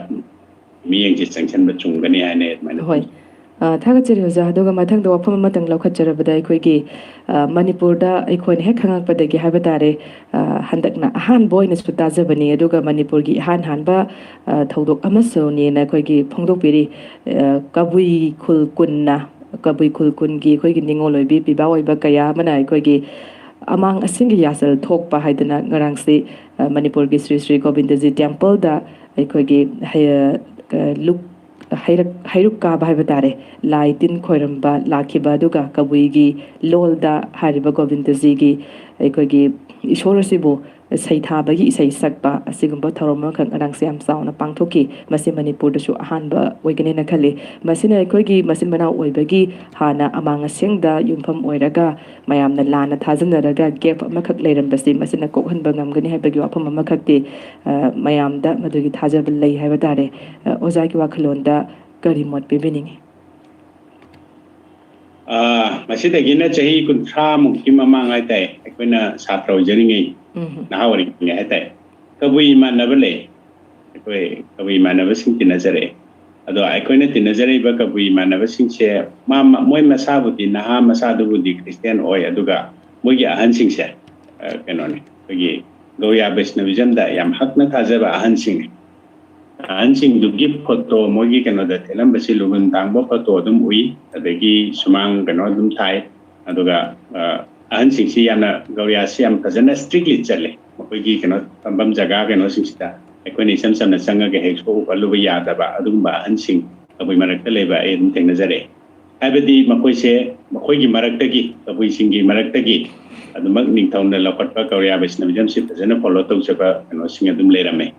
ꯃꯤꯠꯌꯦꯡꯁꯤ ꯆꯪꯁꯤꯟꯕ ꯆꯨꯝꯒꯅꯤ ꯍꯥꯏꯅ ꯑꯗꯨꯃꯥꯏꯅ ꯍꯣꯏ꯫ ꯊꯝꯖꯩ꯫ ꯑ, ꯊꯥꯒꯠꯆꯔꯤ ꯑꯣꯖꯥ꯫ ꯑꯗꯨꯒ ꯃꯊꯪꯗ ꯋꯥꯐꯝ ꯑꯃꯇꯪ ꯂꯧꯈꯠꯆꯔꯕꯗ, ꯑꯩꯈꯣꯏꯒꯤ, ꯑ, ꯃꯅꯤꯄꯨꯔꯗ ꯑꯩꯈꯣꯏꯅ ꯍꯦꯛ ꯈꯪꯉꯛꯄꯗꯒꯤ ꯍꯥꯏꯕ ꯇꯥꯔꯦ, ꯑ, ꯍꯟꯗꯛꯅ ꯑꯍꯥꯟꯕ ꯑꯣꯏꯅꯁꯨ ꯇꯥꯖꯕꯅꯤ, ꯑꯗꯨꯒ ꯃꯅꯤꯄꯨꯔꯒꯤ ꯏꯍꯥꯟ ꯍꯥꯟꯕ, ꯑ, ꯊꯧꯗꯣꯛ ꯑꯃꯁꯨꯅꯦꯅ ꯑꯩꯈꯣꯏꯒꯤ ꯐꯣꯡꯗꯣꯛꯄꯤꯔꯤ꯫ ꯑ, ꯀꯕꯨꯏ ꯈꯨꯜ ꯀꯨꯟꯅ, ꯀꯕꯨꯏ ꯈꯨꯜ ꯀꯨꯟꯒꯤ ꯑꯩꯈꯣꯏꯒꯤ ꯅꯤꯉꯣꯜ ꯑꯣꯏꯕꯤ ꯄꯤꯕꯥ ꯑꯣꯏꯕ ꯀꯌꯥ ꯑꯃꯅ ꯑꯩꯈꯣꯏꯒꯤ ꯑꯃꯥꯡ ꯑꯁꯦꯡꯒꯤ ꯌꯥꯆꯜ ꯊꯣꯛꯄ ꯍꯥꯏꯗꯅ ꯉꯔꯥꯡꯁꯤ, ꯑ, ꯃꯅꯤꯄꯨꯔꯒꯤ ꯁ꯭ꯔꯤ ꯁ꯭ꯔꯤ ꯒꯣꯕꯤꯟꯗꯖꯤ temple ꯗ ꯑꯩꯈꯣꯏꯒꯤ ꯍꯩ-, ꯑ, ꯂꯨꯞ-, ꯍꯩꯔꯛ-, ꯍꯩꯔꯨꯛ ꯀꯥꯕ ꯍꯥꯏꯕ ꯇꯥꯔꯦ, ꯂꯥꯏ ꯇꯤꯟ ꯈꯣꯏꯔꯝꯕ ꯂꯥꯛꯈꯤꯕ, ꯑꯗꯨꯒ ꯀꯕꯨꯏꯒꯤ ꯂꯣꯜꯗ ꯍꯥꯏꯔꯤꯕ ꯒꯣꯕꯤꯟꯗꯖꯤꯒꯤ ꯑꯩꯈꯣꯏꯒꯤ ꯏꯁꯣꯔ ꯑꯁꯤꯕꯨ ꯁꯩꯊꯥꯕꯒꯤ ꯏꯁꯩ ꯁꯛꯄ ꯑꯁꯤꯒꯨꯝꯕ ꯊꯧꯔꯝ ꯑꯃꯈꯛ ꯉꯔꯥꯡꯁꯦ ꯌꯥꯝ ꯆꯥꯎꯅ ꯄꯥꯡꯊꯣꯛꯈꯤ꯫ ꯃꯁꯤ ꯃꯅꯤꯄꯨꯔꯗꯁꯨ ꯑꯍꯥꯟꯕ ꯑꯣꯏꯒꯅꯦꯅ ꯈꯜꯂꯤ꯫ ꯃꯁꯤꯅ ꯑꯩꯈꯣꯏꯒꯤ ꯃꯆꯤꯟ ꯃꯅꯥꯎ ꯑꯣꯏꯕꯒꯤ ꯍꯥꯟꯅ ꯑꯃꯥꯡ ꯑꯁꯦꯡꯗ ꯌꯨꯝꯐꯝ ꯑꯣꯏꯔꯒ ꯃꯌꯥꯝꯅ ꯂꯥꯟꯅ ꯊꯥꯖꯅꯔꯒ gap ꯑꯃꯈꯛ ꯂꯩꯔꯝꯕꯁꯤ ꯃꯁꯤꯅ ꯀꯣꯛꯍꯟꯕ ꯉꯝꯒꯅꯤ ꯍꯥꯏꯕꯒꯤ ꯋꯥꯐꯝ ꯑꯃꯈꯛꯇꯤ, ꯑ, ꯃꯌꯥꯝꯗ ꯃꯗꯨꯒꯤ ꯊꯥꯖꯕ ꯂꯩ ꯍꯥꯏꯕ ꯇꯥꯔꯦ꯫ ꯑ, ꯑꯣꯖꯥꯒꯤ ꯋꯥꯈꯜꯂꯣꯟꯗ ꯀꯔꯤ ꯃꯣꯠ ꯄꯤꯕꯤꯅꯤꯡꯉꯤ? ꯑ, ꯃꯁꯤꯗꯒꯤꯅ ꯆꯍꯤ ꯀꯨꯟꯊ꯭ꯔꯥ ꯃꯨꯛꯀꯤ ꯃꯃꯥꯡ ꯍꯥꯏꯇꯥꯔꯦ, ꯑꯩꯈꯣꯏꯅ ꯁꯥꯇ꯭ꯔ ꯑꯣꯏꯖꯔꯤꯉꯩ, ꯎꯝ꯫ ꯅꯍꯥ ꯑꯣꯏꯔꯤꯉꯩ ꯍꯥꯏꯇꯥꯔꯦ, ꯀꯕꯨꯏ ꯏꯃꯥꯟꯅꯕ ꯂꯩ꯫ ꯑꯩꯈꯣꯏ ꯀꯕꯨꯏ ꯏꯃꯥꯟꯅꯕꯁꯤꯡ ꯇꯤꯟꯅꯖꯔꯛꯑꯦ꯫ ꯑꯗꯣ ꯑꯩꯈꯣꯏꯅ ꯇꯤꯟꯅꯖꯔꯛꯏꯕ ꯀꯕꯨꯏ ꯏꯃꯥꯟꯅꯕꯁꯤꯡꯁꯦ, ꯃꯥ-, ꯃꯥ-, ꯃꯣꯏ ꯃꯁꯥꯕꯨꯗꯤ, ꯅꯍꯥ ꯃꯁꯥꯗꯨꯕꯨꯗꯤ Christian ꯑꯣꯏ, ꯑꯗꯨꯒ ꯃꯣꯏꯒꯤ ꯑꯍꯟꯁꯤꯡꯁꯦ, ꯑ, ꯀꯩꯅꯣꯅꯤ, ꯑꯩꯈꯣꯏꯒꯤ ꯒꯧꯔꯤꯌꯥ ꯕꯩꯁꯅꯕꯤꯖꯝꯗ ꯌꯥꯝ ꯍꯛꯅ ꯊꯥꯖꯕ ꯑꯍꯟꯁꯤꯡꯅꯤ꯫ ꯑꯍꯟꯁꯤꯡꯗꯨꯒꯤ photo, ꯃꯣꯏꯒꯤ ꯀꯩꯅꯣꯗ ꯊꯦꯠꯂꯝꯕꯁꯤ ꯂꯨꯍꯨꯟ ꯇꯥꯡꯕ photo ꯑꯗꯨꯝ ꯎꯏ, ꯑꯗꯒꯤ ꯁꯨꯃꯥꯡ ꯀꯩꯅꯣ ꯑꯗꯨꯝ ꯊꯥꯏ꯫ ꯑꯗꯨꯒ, ꯑ, ꯑꯍꯟꯁꯤꯡꯁꯤ ꯌꯥꯝꯅ, ꯒꯧꯔꯤꯌꯥꯁꯤ ꯌꯥꯝ ꯐꯖꯅ strictly ꯆꯠꯂꯦ꯫ ꯃꯈꯣꯏꯒꯤ ꯀꯩꯅꯣ ꯊꯝꯐꯝ ꯖꯒꯥ ꯀꯩꯅꯣꯁꯤꯡꯁꯤꯗ ꯑꯩꯈꯣꯏꯅ ꯏꯆꯝ ꯆꯝꯅ ꯆꯪꯉꯒ ꯍꯦꯛ ꯁꯣꯛꯎ ꯈꯣꯠꯂꯨꯕ ꯌꯥꯗꯕ ꯑꯗꯨꯒꯨꯝꯕ ꯑꯍꯟꯁꯤꯡ, ꯀꯕꯨꯏ ꯃꯔꯛꯇ ꯂꯩꯕ ꯑꯩ ꯑꯗꯨꯝ ꯊꯦꯡꯅꯖꯔꯦ꯫ ꯍꯥꯏꯕꯗꯤ ꯃꯈꯣꯏꯁꯦ, ꯃꯈꯣꯏꯒꯤ ꯃꯔꯛꯇꯒꯤ, ꯀꯕꯨꯏꯁꯤꯡꯒꯤ ꯃꯔꯛꯇꯒꯤ ꯑꯗꯨꯃꯛ ꯅꯤꯡꯊꯧꯅ ꯂꯧꯈꯠꯄ ꯒꯧꯔꯤꯌꯥ ꯕꯩꯁꯅꯕꯤꯖꯝꯁꯤ ꯐꯖꯅ ꯐꯣꯂꯣ ꯇꯧꯖꯕ ꯀꯩꯅꯣꯁꯤꯡ ꯑꯗꯨꯝ ꯂꯩꯔꯝꯃꯦ꯫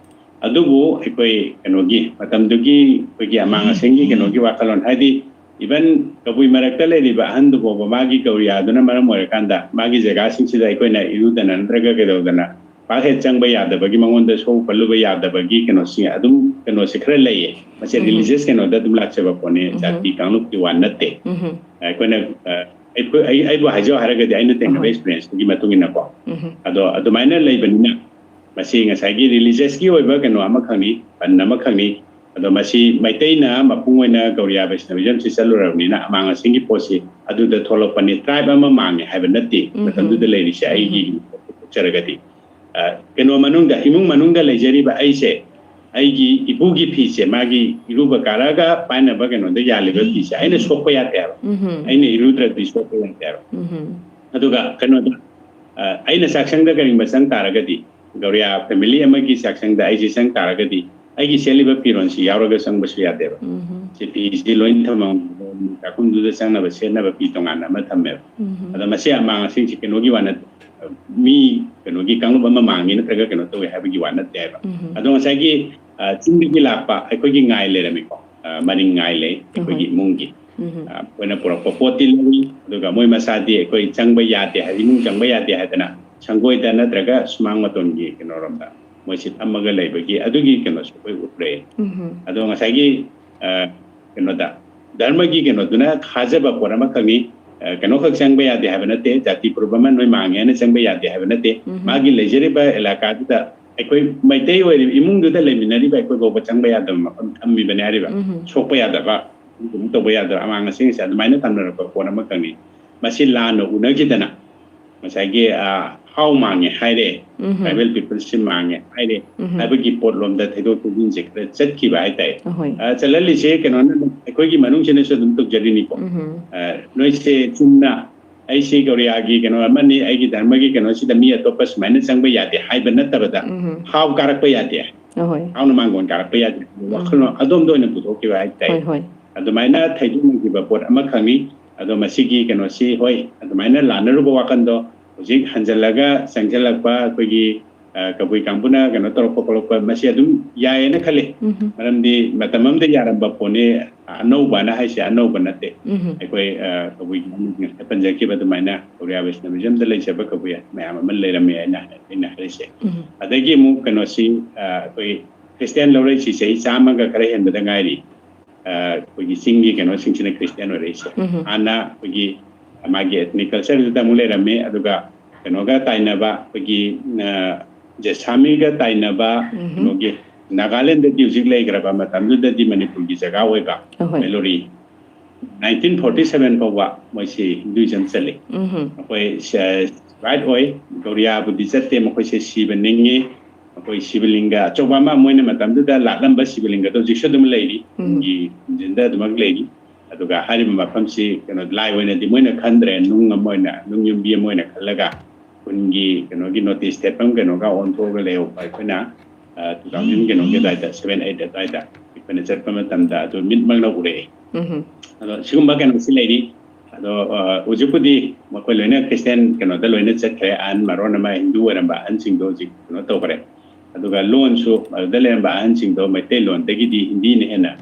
ꯑꯗꯨꯕꯨ ꯑꯩꯈꯣꯏ ꯀꯩꯅꯣꯒꯤ ꯃꯇꯝꯗꯨꯒꯤ ꯑꯩꯈꯣꯏꯒꯤ ꯑꯃꯥꯡ ꯑꯁꯦꯡꯒꯤ ꯀꯩꯅꯣꯒꯤ ꯋꯥꯈꯜꯂꯣꯟ, ꯍꯥꯏꯗꯤ even ꯀꯕꯨꯏ ꯃꯔꯛꯇ ꯂꯩꯔꯤꯕ ꯑꯍꯟꯗꯨ ꯐꯥꯎꯕ ꯃꯥꯒꯤ ꯒꯧꯔꯤꯌꯥꯗꯨꯅ ꯃꯔꯝ ꯑꯣꯏꯔꯀꯥꯟꯗ ꯃꯥꯒꯤ ꯖꯒꯥꯁꯤꯡꯁꯤꯗ ꯑꯩꯈꯣꯏꯅ ꯏꯔꯨꯗꯅ ꯅꯠꯇ꯭ꯔꯒ ꯀꯩꯗꯧꯗꯅ ꯄꯥꯛ ꯍꯦꯛ ꯆꯪꯕ ꯌꯥꯗꯕꯒꯤ, ꯃꯉꯣꯟꯗ ꯁꯣꯛꯎ ꯄꯜꯂꯨꯕ ꯌꯥꯗꯕꯒꯤ ꯀꯩꯅꯣꯁꯤ ꯑꯗꯨꯝ, ꯀꯩꯅꯣꯁꯦ ꯈꯔ ꯂꯩꯌꯦ꯫ ꯃꯁꯦ religious ꯀꯩꯅꯣꯗ ꯑꯗꯨꯝ ꯂꯥꯛꯆꯕ ꯄꯣꯠꯅꯦ, ꯖꯥꯇꯤ ꯀꯥꯡꯂꯨꯞꯀꯤ ꯋꯥ ꯅꯠꯇꯦ꯫ ꯑꯩꯈꯣꯏꯅ, ꯑ, ꯑꯩꯈꯣꯏ, ꯑꯩ, ꯑꯩꯕꯨ ꯍꯥꯏꯖꯧ ꯍꯥꯏꯔꯒꯗꯤ ꯑꯩꯅ ꯊꯦꯡꯅꯕ experienceꯇꯨꯒꯤ ꯃꯇꯨꯡ ꯏꯟꯅꯀꯣ꯫ ꯑꯗꯣ ꯑꯗꯨꯃꯥꯏꯅ ꯂꯩꯕꯅꯤꯅ ꯃꯁꯤ ꯉꯁꯥꯏꯒꯤ religiousꯀꯤ ꯑꯣꯏꯕ ꯀꯩꯅꯣ ꯑꯃꯈꯛꯅꯤ, ꯄꯟ ꯑꯃꯈꯛꯅꯤ꯫ ꯑꯗꯣ ꯃꯁꯤ ꯃꯩꯇꯩꯅ ꯃꯄꯨꯡ ꯑꯣꯏꯅ ꯒꯧꯔꯤꯌꯥ ꯕꯩꯁꯅꯕꯤꯖꯝꯁꯤ ꯆꯠꯂꯨꯔꯕꯅꯤꯅ ꯑꯃꯥꯡ ꯑꯁꯦꯡꯒꯤ ꯄꯣꯠꯁꯤ ꯑꯗꯨꯗ ꯊꯣꯛꯂꯛꯄꯅꯤ꯫ Tribe ꯑꯃ ꯃꯥꯡꯉꯦ ꯍꯥꯏꯕ ꯅꯠꯇꯦ꯫ ꯃꯇꯝꯗꯨꯗ ꯂꯩꯔꯤꯁꯦ ꯑꯩꯒꯤ ꯊꯣꯛꯆꯔꯒꯗꯤ, ꯑ, ꯀꯩꯅꯣ ꯃꯅꯨꯡꯗ, ꯏꯃꯨꯡ ꯃꯅꯨꯡꯗ ꯂꯩꯖꯔꯤꯕ ꯑꯩꯁꯦ, ꯑꯩꯒꯤ ꯏꯄꯨꯒꯤ ꯐꯤꯁꯦ, ꯃꯥꯒꯤ ꯏꯔꯨꯕ ꯀꯥꯔꯛꯑꯒ ꯄꯥꯏꯅꯕ ꯀꯩꯅꯣꯗ ꯌꯥꯜꯂꯤꯕ ꯐꯤꯁꯦ ꯑꯩꯅ ꯁꯣꯛꯄ ꯌꯥꯗꯦ ꯍꯥꯏꯕ꯫ ꯑꯩꯅ ꯏꯔꯨꯗ꯭ꯔꯗꯤ ꯁꯣꯛꯄ ꯌꯥꯗꯦ ꯍꯥꯏꯕ꯫ ꯑꯗꯨꯒ ꯀꯩꯅꯣꯗ, ꯑ, ꯑꯩꯅ ꯆꯥꯛꯁꯪꯗ ꯀꯔꯤꯒꯨꯝꯕ ꯆꯪ ꯇꯥꯔꯒꯗꯤ, ꯒꯧꯔꯤꯌꯥ family ꯑꯃꯒꯤ ꯆꯥꯛꯁꯪꯗ ꯑꯩꯁꯦ ꯆꯪ ꯇꯥꯔꯒꯗꯤ, ꯑꯩꯒꯤ ꯁꯦꯠꯂꯤꯕ ꯐꯤꯔꯣꯜꯁꯤ ꯌꯥꯎꯔꯒ ꯆꯪꯕꯁꯨ ꯌꯥꯗꯦꯕ꯫ ꯁꯤ ꯐꯤꯁꯤ ꯂꯣꯏꯅ ꯊꯝꯃꯝ-, ꯆꯥꯛꯈꯨꯝꯗꯨꯗ ꯆꯪꯅꯕ ꯁꯦꯠꯅꯕ ꯐꯤ ꯇꯣꯉꯥꯟꯅ ꯑꯃ ꯊꯝꯃꯦꯕ꯫ ꯑꯗꯣ ꯃꯁꯤ ꯑꯃꯥꯡ ꯑꯁꯦꯡꯁꯤ ꯀꯩꯅꯣꯒꯤ ꯋꯥ ꯅꯠꯇꯦ, ꯃꯤ ꯀꯩꯅꯣꯒꯤ ꯀꯥꯡꯂꯨꯞ ꯑꯃ ꯃꯥꯡꯉꯦ ꯅꯠꯇ꯭ꯔꯒ ꯀꯩꯅꯣ ꯇꯧꯋꯦ ꯍꯥꯏꯕꯒꯤ ꯋꯥ ꯅꯠꯇꯦ ꯍꯥꯏꯕ꯫ ꯑꯗꯣ ꯉꯁꯥꯏꯒꯤ, ꯑ, ꯆꯤꯡꯗꯒꯤ ꯂꯥꯛꯄ ꯑꯩꯈꯣꯏꯒꯤ ꯉꯥꯏ ꯂꯩꯔꯝꯃꯤꯀꯣ, ꯑ, ꯃꯔꯤꯡ ꯉꯥꯏ ꯂꯩ ꯑꯩꯈꯣꯏꯒꯤ ꯏꯃꯨꯡꯒꯤ꯫ ꯑ, ꯑꯩꯈꯣꯏꯅ ꯄꯨꯔꯛꯄ ꯄꯣꯠꯇꯤ ꯂꯧꯏ, ꯑꯗꯨꯒ ꯃꯣꯏ ꯃꯁꯥꯗꯤ ꯑꯩꯈꯣꯏ ꯆꯪꯕ ꯌꯥꯗꯦ ꯍꯥꯏ, ꯏꯃꯨꯡ ꯆꯪꯕ ꯌꯥꯗꯦ ꯍꯥꯏꯗꯅ ꯁꯪꯒꯣꯏꯗ ꯅꯠꯇ꯭ꯔꯒ ꯁꯨꯃꯥꯡ ꯃꯇꯣꯟꯒꯤ ꯀꯩꯅꯣꯔꯣꯝꯗ ꯃꯣꯏꯁꯤ ꯐꯝꯃꯒ ꯂꯩꯕꯒꯤ ꯑꯗꯨꯒꯤ ꯀꯩꯅꯣꯁꯨ ꯑꯩꯈꯣꯏ ꯎꯠꯂꯦ꯫ ꯑꯗꯣ ꯉꯁꯥꯏꯒꯤ, ꯑ, ꯀꯩꯅꯣꯗ, ꯙꯔꯃꯒꯤ ꯀꯩꯅꯣꯗꯨꯅ ꯈꯥꯖꯕ ꯄꯣꯠ ꯑꯃꯈꯛꯅꯤ꯫ ꯑ, ꯀꯩꯅꯣꯈꯛ ꯆꯪꯕ ꯌꯥꯗꯦ ꯍꯥꯏꯕ ꯅꯠꯇꯦ, ꯖꯥꯇꯤ ꯐꯨꯔꯨꯞ ꯑꯃ ꯅꯣꯏ ꯃꯥꯡꯉꯦ ꯍꯥꯏꯅ ꯆꯪꯕ ꯌꯥꯗꯦ ꯍꯥꯏꯕ ꯅꯠꯇꯦ꯫ ꯃꯥꯒꯤ ꯂꯩꯖꯔꯤꯕ ꯑꯦꯂꯥꯀꯥꯗꯨꯗ ꯑꯩꯈꯣꯏ ꯃꯩꯇꯩ ꯑꯣꯏꯔꯤꯕ ꯏꯃꯨꯡꯗꯨꯗ ꯂꯩꯃꯤꯟꯅꯔꯤꯕ ꯑꯩꯈꯣꯏ ꯐꯥꯎꯕ ꯆꯪꯕ ꯌꯥꯗꯕ ꯃꯐꯝ ꯊꯝꯃꯤꯕꯅꯦ ꯍꯥꯏꯔꯤꯕ꯫ ꯁꯣꯛꯄ ꯌꯥꯗꯕ, ꯀꯩꯅꯣ ꯇꯧꯕ ꯌꯥꯗꯕ ꯑꯃꯥꯡ ꯑꯁꯦꯡꯁꯦ ꯑꯗꯨꯃꯥꯏꯅ ꯊꯝꯅꯔꯛꯄ ꯄꯣꯠ ꯑꯃꯈꯛꯅꯤ꯫ ꯃꯁꯤ ꯂꯥꯟꯅ ꯎꯅꯈꯤꯗꯅ ꯉꯁꯥꯏꯒꯤ, ꯑ, ꯍꯥꯎ ꯃꯥꯡꯉꯦ ꯍꯥꯏꯔꯦ, tribal peopleꯁꯤ ꯃꯥꯡꯉꯦ ꯍꯥꯏꯔꯦ ꯍꯥꯏꯕꯒꯤ ꯄꯣꯠꯂꯣꯝꯗ ꯊꯩꯗꯣꯛ ꯊꯩꯖꯤꯟꯁꯦ ꯈꯔ ꯆꯠꯈꯤꯕ ꯍꯥꯏꯇꯥꯔꯦ꯫ ꯑ, ꯆꯠꯍꯜꯂꯤꯁꯦ ꯀꯩꯅꯣꯅ ꯑꯩꯈꯣꯏꯒꯤ ꯃꯅꯨꯡꯁꯤꯅꯁꯨ ꯑꯗꯨꯝ ꯇꯧꯖꯔꯤꯅꯤꯀꯣ꯫ ꯑ, ꯅꯣꯏꯁꯦ ꯆꯨꯝꯅ ꯑꯩꯁꯤ ꯒꯧꯔꯤꯌꯥꯒꯤ ꯀꯩꯅꯣ ꯑꯃꯅꯤ, ꯑꯩꯒꯤ ꯙꯔꯃꯒꯤ ꯀꯩꯅꯣꯁꯤꯗ ꯃꯤ ꯑꯇꯣꯞꯄ ꯁꯨꯃꯥꯏꯅ ꯆꯪꯕ ꯌꯥꯗꯦ ꯍꯥꯏꯕ ꯅꯠꯇꯕꯗ, ꯍꯥꯎ ꯀꯥꯔꯛꯄ ꯌꯥꯗꯦ, ꯑꯍꯣꯏ꯫ ꯍꯥꯎꯅ ꯃꯥꯡꯒꯣꯟ ꯀꯥꯔꯛꯄ ꯌꯥꯗꯦ꯫ ꯋꯥꯈꯜꯂꯣꯟ ꯑꯗꯣꯝꯗ ꯑꯣꯏꯅ ꯄꯨꯊꯣꯛꯈꯤꯕ ꯍꯥꯏꯇꯥꯔꯦ꯫ ꯍꯣꯏ ꯍꯣꯏ꯫ ꯑꯗꯨꯃꯥꯏꯅ ꯊꯩꯗꯣꯛꯅꯈꯤꯕ ꯄꯣꯠ ꯑꯃꯈꯛꯅꯤ꯫ ꯑꯗꯣ ꯃꯁꯤꯒꯤ ꯀꯩꯅꯣꯁꯤ, ꯍꯣꯏ, ꯑꯗꯨꯃꯥꯏꯅ ꯂꯥꯟꯅꯔꯨꯕ ꯋꯥꯈꯜꯗꯣ ꯍꯧꯖꯤꯛ ꯍꯟꯖꯜꯂꯒ ꯆꯪꯁꯤꯜꯂꯛꯄ ꯑꯩꯈꯣꯏꯒꯤ, ꯑ, ꯀꯕꯨꯏ ꯀꯥꯡꯕꯨꯅ ꯀꯩꯅꯣ ꯇꯧꯔꯛꯄ ꯈꯣꯠꯂꯛꯄ, ꯃꯁꯤ ꯑꯗꯨꯝ ꯌꯥꯏꯌꯦꯅ ꯈꯜꯂꯤ꯫ ꯎꯝ꯫ ꯃꯔꯝꯗꯤ ꯃꯇꯝ ꯑꯃꯗ ꯌꯥꯔꯝꯕ ꯄꯣꯠꯅꯤ, ꯑꯅꯧꯕꯅ ꯍꯥꯏꯁꯦ ꯑꯅꯧꯕ ꯅꯠꯇꯦ꯫ ꯎꯝ꯫ ꯑꯩꯈꯣꯏ, ꯑ, ꯀꯕꯨꯏ ꯉꯁꯥꯏ ꯄꯟꯖꯈꯤꯕ ꯑꯗꯨꯃꯥꯏꯅ ꯒꯧꯔꯤꯌꯥ ꯕꯩꯁꯅꯕꯤꯖꯝꯗ ꯂꯩꯖꯕ ꯀꯕꯨꯏ ꯃꯌꯥꯝ ꯑꯃ ꯂꯩꯔꯝꯃꯦ ꯍꯥꯏꯅ ꯑꯩꯅ ꯍꯥꯏꯔꯤꯁꯦ꯫ ꯎꯝ꯫ ꯑꯗꯒꯤ ꯑꯃꯨꯛ ꯀꯩꯅꯣꯁꯤ, ꯑ, ꯑꯩꯈꯣꯏ ꯈ꯭ꯔꯤꯁꯇꯤꯌꯥꯟ ꯂꯧꯔꯛꯏꯁꯤ ꯆꯍꯤ ꯆꯥꯝꯃꯒ ꯈꯔ ꯍꯦꯟꯕꯗ ꯉꯥꯏꯔꯤ꯫ ꯑ, ꯑꯩꯈꯣꯏꯒꯤ ꯆꯤꯡꯒꯤ ꯀꯩꯅꯣꯁꯤꯡꯁꯤꯅ ꯈ꯭ꯔꯤꯁꯇꯤꯌꯥꯟ ꯑꯣꯏꯔꯛꯏꯁꯦ꯫ ꯎꯝ꯫ ꯍꯥꯟꯅ ꯑꯩꯈꯣꯏꯒꯤ ꯃꯥꯒꯤ ethnic cultureꯗꯨꯗ ꯑꯃꯨꯛ ꯂꯩꯔꯝꯃꯤ, ꯑꯗꯨꯒ ꯀꯩꯅꯣꯒ ꯇꯥꯏꯅꯕ, ꯑꯩꯈꯣꯏꯒꯤ, ꯑ, ꯖꯦꯁꯥꯃꯤꯒ ꯇꯥꯏꯅꯕ, ꯎꯝ꯫ ꯀꯩꯅꯣꯒꯤ ꯅꯥꯒꯥꯂꯦꯟꯗꯗꯤ ꯍꯧꯖꯤꯛ ꯂꯩꯈ꯭ꯔꯕ, ꯃꯇꯝꯗꯨꯗꯗꯤ ꯃꯅꯤꯄꯨꯔꯒꯤ ꯖꯒꯥ ꯑꯣꯏꯕ ꯑꯍꯣꯏ꯫ ꯃꯦꯂꯣꯔꯤ꯫ Nineteen forty seven ꯐꯥꯎꯕ ꯃꯣꯏꯁꯤ Hinduism ꯆꯠꯂꯤ꯫ ꯎꯝ꯫ ꯑꯩꯈꯣꯏ ꯁ-, right ꯑꯣꯏ, ꯒꯧꯔꯤꯌꯥꯕꯨꯗꯤ ꯆꯠꯇꯦ, ꯃꯈꯣꯏꯁꯦ ꯁꯤꯕ ꯅꯤꯡꯉꯤ꯫ ꯑꯩꯈꯣꯏ ꯁꯤꯕꯂꯤꯡꯒ ꯑꯆꯧꯕ ꯑꯃ, ꯃꯣꯏꯅ ꯃꯇꯝꯗꯨꯗ ꯂꯥꯠꯂꯝꯕ ꯁꯤꯕꯂꯤꯡꯒꯗꯣ ꯍꯧꯖꯤꯛꯁꯨ ꯑꯗꯨꯝ ꯂꯩꯔꯤ, ꯎꯝ꯫ ꯈꯨꯟꯒꯤ ꯈꯨꯟꯖꯤꯟꯗ ꯑꯗꯨꯃꯛ ꯂꯩꯔꯤ꯫ ꯑꯗꯨꯒ ꯍꯥꯏꯔꯤꯕ ꯃꯐꯝꯁꯤ ꯀꯩꯅꯣ, ꯂꯥꯏ ꯑꯣꯏꯅꯗꯤ ꯃꯣꯏꯅ ꯈꯟꯗ꯭ꯔꯦ, ꯅꯨꯡ ꯑꯃ ꯑꯣꯏꯅ, ꯅꯨꯡ ꯌꯨꯝꯕꯤ ꯑꯃ ꯑꯣꯏꯅ ꯈꯜꯂꯒ ꯈꯨꯟꯒꯤ ꯀꯩꯅꯣꯒꯤ notice ꯊꯦꯠꯐꯝ ꯀꯩꯅꯣꯒ ꯑꯣꯟꯊꯣꯛꯑꯒ ꯂꯩꯍꯧꯕ ꯑꯩꯈꯣꯏꯅ, ꯑ, two thousand ꯀꯩꯅꯣꯒꯤ ꯑꯗꯨꯋꯥꯏꯗ, seven eight ꯑꯗꯨꯋꯥꯏꯗ ꯑꯩꯈꯣꯏꯅ ꯆꯠꯄ ꯃꯇꯝꯗ ꯑꯗꯨ ꯃꯤꯠꯃꯛꯅ ꯎꯔꯛꯑꯦ꯫ ꯎꯝ꯫ ꯑꯗꯣ ꯁꯤꯒꯨꯝꯕ ꯀꯩꯅꯣꯁꯤ ꯂꯩꯔꯤ꯫ ꯑꯗꯣ, ꯑ, ꯍꯧꯖꯤꯛꯄꯨꯗꯤ ꯃꯈꯣꯏ ꯂꯣꯏꯅ ꯈ꯭ꯔꯤꯁꯇꯤꯌꯥꯟ ꯀꯩꯅꯣꯗ ꯂꯣꯏꯅ ꯆꯠꯈ꯭ꯔꯦ꯫ ꯑꯍꯟ ꯃꯔꯣꯟ ꯑꯃ ꯍꯤꯟꯗꯨ ꯑꯣꯏꯔꯝꯕ ꯑꯍꯟꯁꯤꯡꯗꯣ ꯍꯧꯖꯤꯛ ꯀꯩꯅꯣ ꯇꯧꯈ꯭ꯔꯦ꯫ ꯑꯗꯨꯒ ꯂꯣꯟꯁꯨ ꯑꯗꯨꯗ ꯂꯩꯔꯝꯕ ꯑꯍꯟꯁꯤꯡꯗꯣ ꯃꯩꯇꯩꯂꯣꯟꯗꯒꯤꯗꯤ ꯍꯤꯟꯗꯤꯅ ꯍꯦꯟꯅ,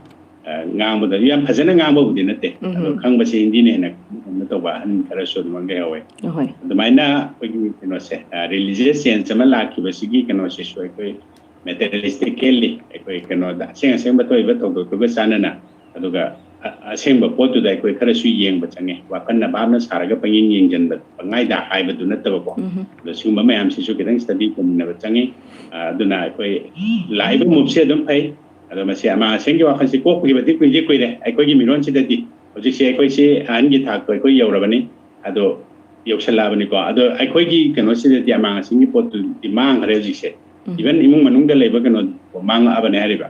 ꯑ, ꯉꯥꯡꯕꯗ ꯌꯥꯝ ꯐꯖꯅ ꯉꯥꯡꯕꯕꯨꯗꯤ ꯅꯠꯇꯦ, ꯎꯝ꯫ ꯑꯗꯣ ꯈꯪꯕꯁꯦ ꯍꯤꯟꯗꯤꯅ ꯍꯦꯟꯅ ꯀꯩꯅꯣ ꯇꯧꯕ ꯑꯍꯟ ꯈꯔꯁꯨ ꯑꯗꯨꯃꯛ ꯂꯩꯍꯧꯋꯦ꯫ ꯑꯍꯣꯏ꯫ ꯑꯗꯨꯃꯥꯏꯅ ꯑꯩꯈꯣꯏꯒꯤ ꯀꯩꯅꯣꯁꯦ, ꯑ, religious change ꯑꯃ ꯂꯥꯛꯈꯤꯕꯁꯤꯒꯤ ꯀꯩꯅꯣꯁꯤꯁꯨ ꯑꯩꯈꯣꯏ materialistically ꯑꯩꯈꯣꯏ ꯀꯩꯅꯣꯗ ꯑꯁꯦꯡ ꯑꯁꯦꯡꯕ ꯊꯣꯛꯏꯕ ꯊꯧꯗꯣꯛꯇꯨꯒ ꯆꯥꯟꯅꯅ, ꯑꯗꯨꯒ ꯑ-, ꯑꯁꯦꯡꯕ ꯄꯣꯠꯇꯨꯗ ꯑꯩꯈꯣꯏ ꯈꯔꯁꯨ ꯌꯦꯡꯕ ꯆꯪꯉꯦ꯫ ꯋꯥꯈꯜꯅ ꯚꯥꯞꯅ ꯁꯥꯔꯒ ꯄꯪꯌꯦꯡ ꯌꯦꯡꯁꯤꯟꯕ, ꯄꯪꯍꯥꯏꯗ ꯍꯥꯏꯕꯗꯨ ꯅꯠꯇꯕꯀꯣ꯫ ꯎꯝ꯫ ꯑꯗꯣ ꯁꯤꯒꯨꯝꯕ ꯃꯌꯥꯝꯁꯤꯁꯨ ꯈꯤꯇꯪ study ꯇꯧꯃꯤꯟꯅꯕ ꯆꯪꯉꯤ꯫ ꯑ, ꯑꯗꯨꯅ ꯑꯩꯈꯣꯏ ꯂꯥꯛꯏꯕ moveꯁꯦ ꯑꯗꯨꯝ ꯐꯩ꯫ ꯑꯗꯣ ꯃꯁꯤ ꯑꯃꯥꯡ ꯑꯁꯦꯡꯒꯤ ꯋꯥꯈꯜꯁꯤ ꯀꯣꯛꯄꯒꯤꯕꯨꯗꯤ ꯀꯨꯏꯗꯤ ꯀꯨꯏꯔꯦ꯫ ꯑꯩꯈꯣꯏꯒꯤ ꯃꯤꯔꯣꯟꯁꯤꯗꯗꯤ ꯍꯧꯖꯤꯛꯁꯦ ꯑꯩꯈꯣꯏꯁꯤ ꯑꯍꯟꯒꯤ ꯊꯥꯛꯇ ꯑꯩꯈꯣꯏ ꯌꯧꯔꯕꯅꯤ꯫ ꯑꯗꯣ ꯌꯧꯁꯜꯂꯛꯑꯕꯅꯤꯀꯣ꯫ ꯑꯗꯣ ꯑꯩꯈꯣꯏꯒꯤ ꯀꯩꯅꯣꯁꯤꯗꯗꯤ ꯑꯃꯥꯡ ꯑꯁꯦꯡꯒꯤ ꯄꯣꯠꯇꯨꯗꯤ ꯃꯥꯡꯈ꯭ꯔꯦ ꯍꯧꯖꯤꯛꯁꯦ꯫ ꯎꯝ꯫ Even ꯏꯃꯨꯡ ꯃꯅꯨꯡꯗ ꯂꯩꯕ ꯀꯩꯅꯣ ꯃꯥꯡꯉꯛꯑꯕꯅꯦ ꯍꯥꯏꯔꯤꯕ꯫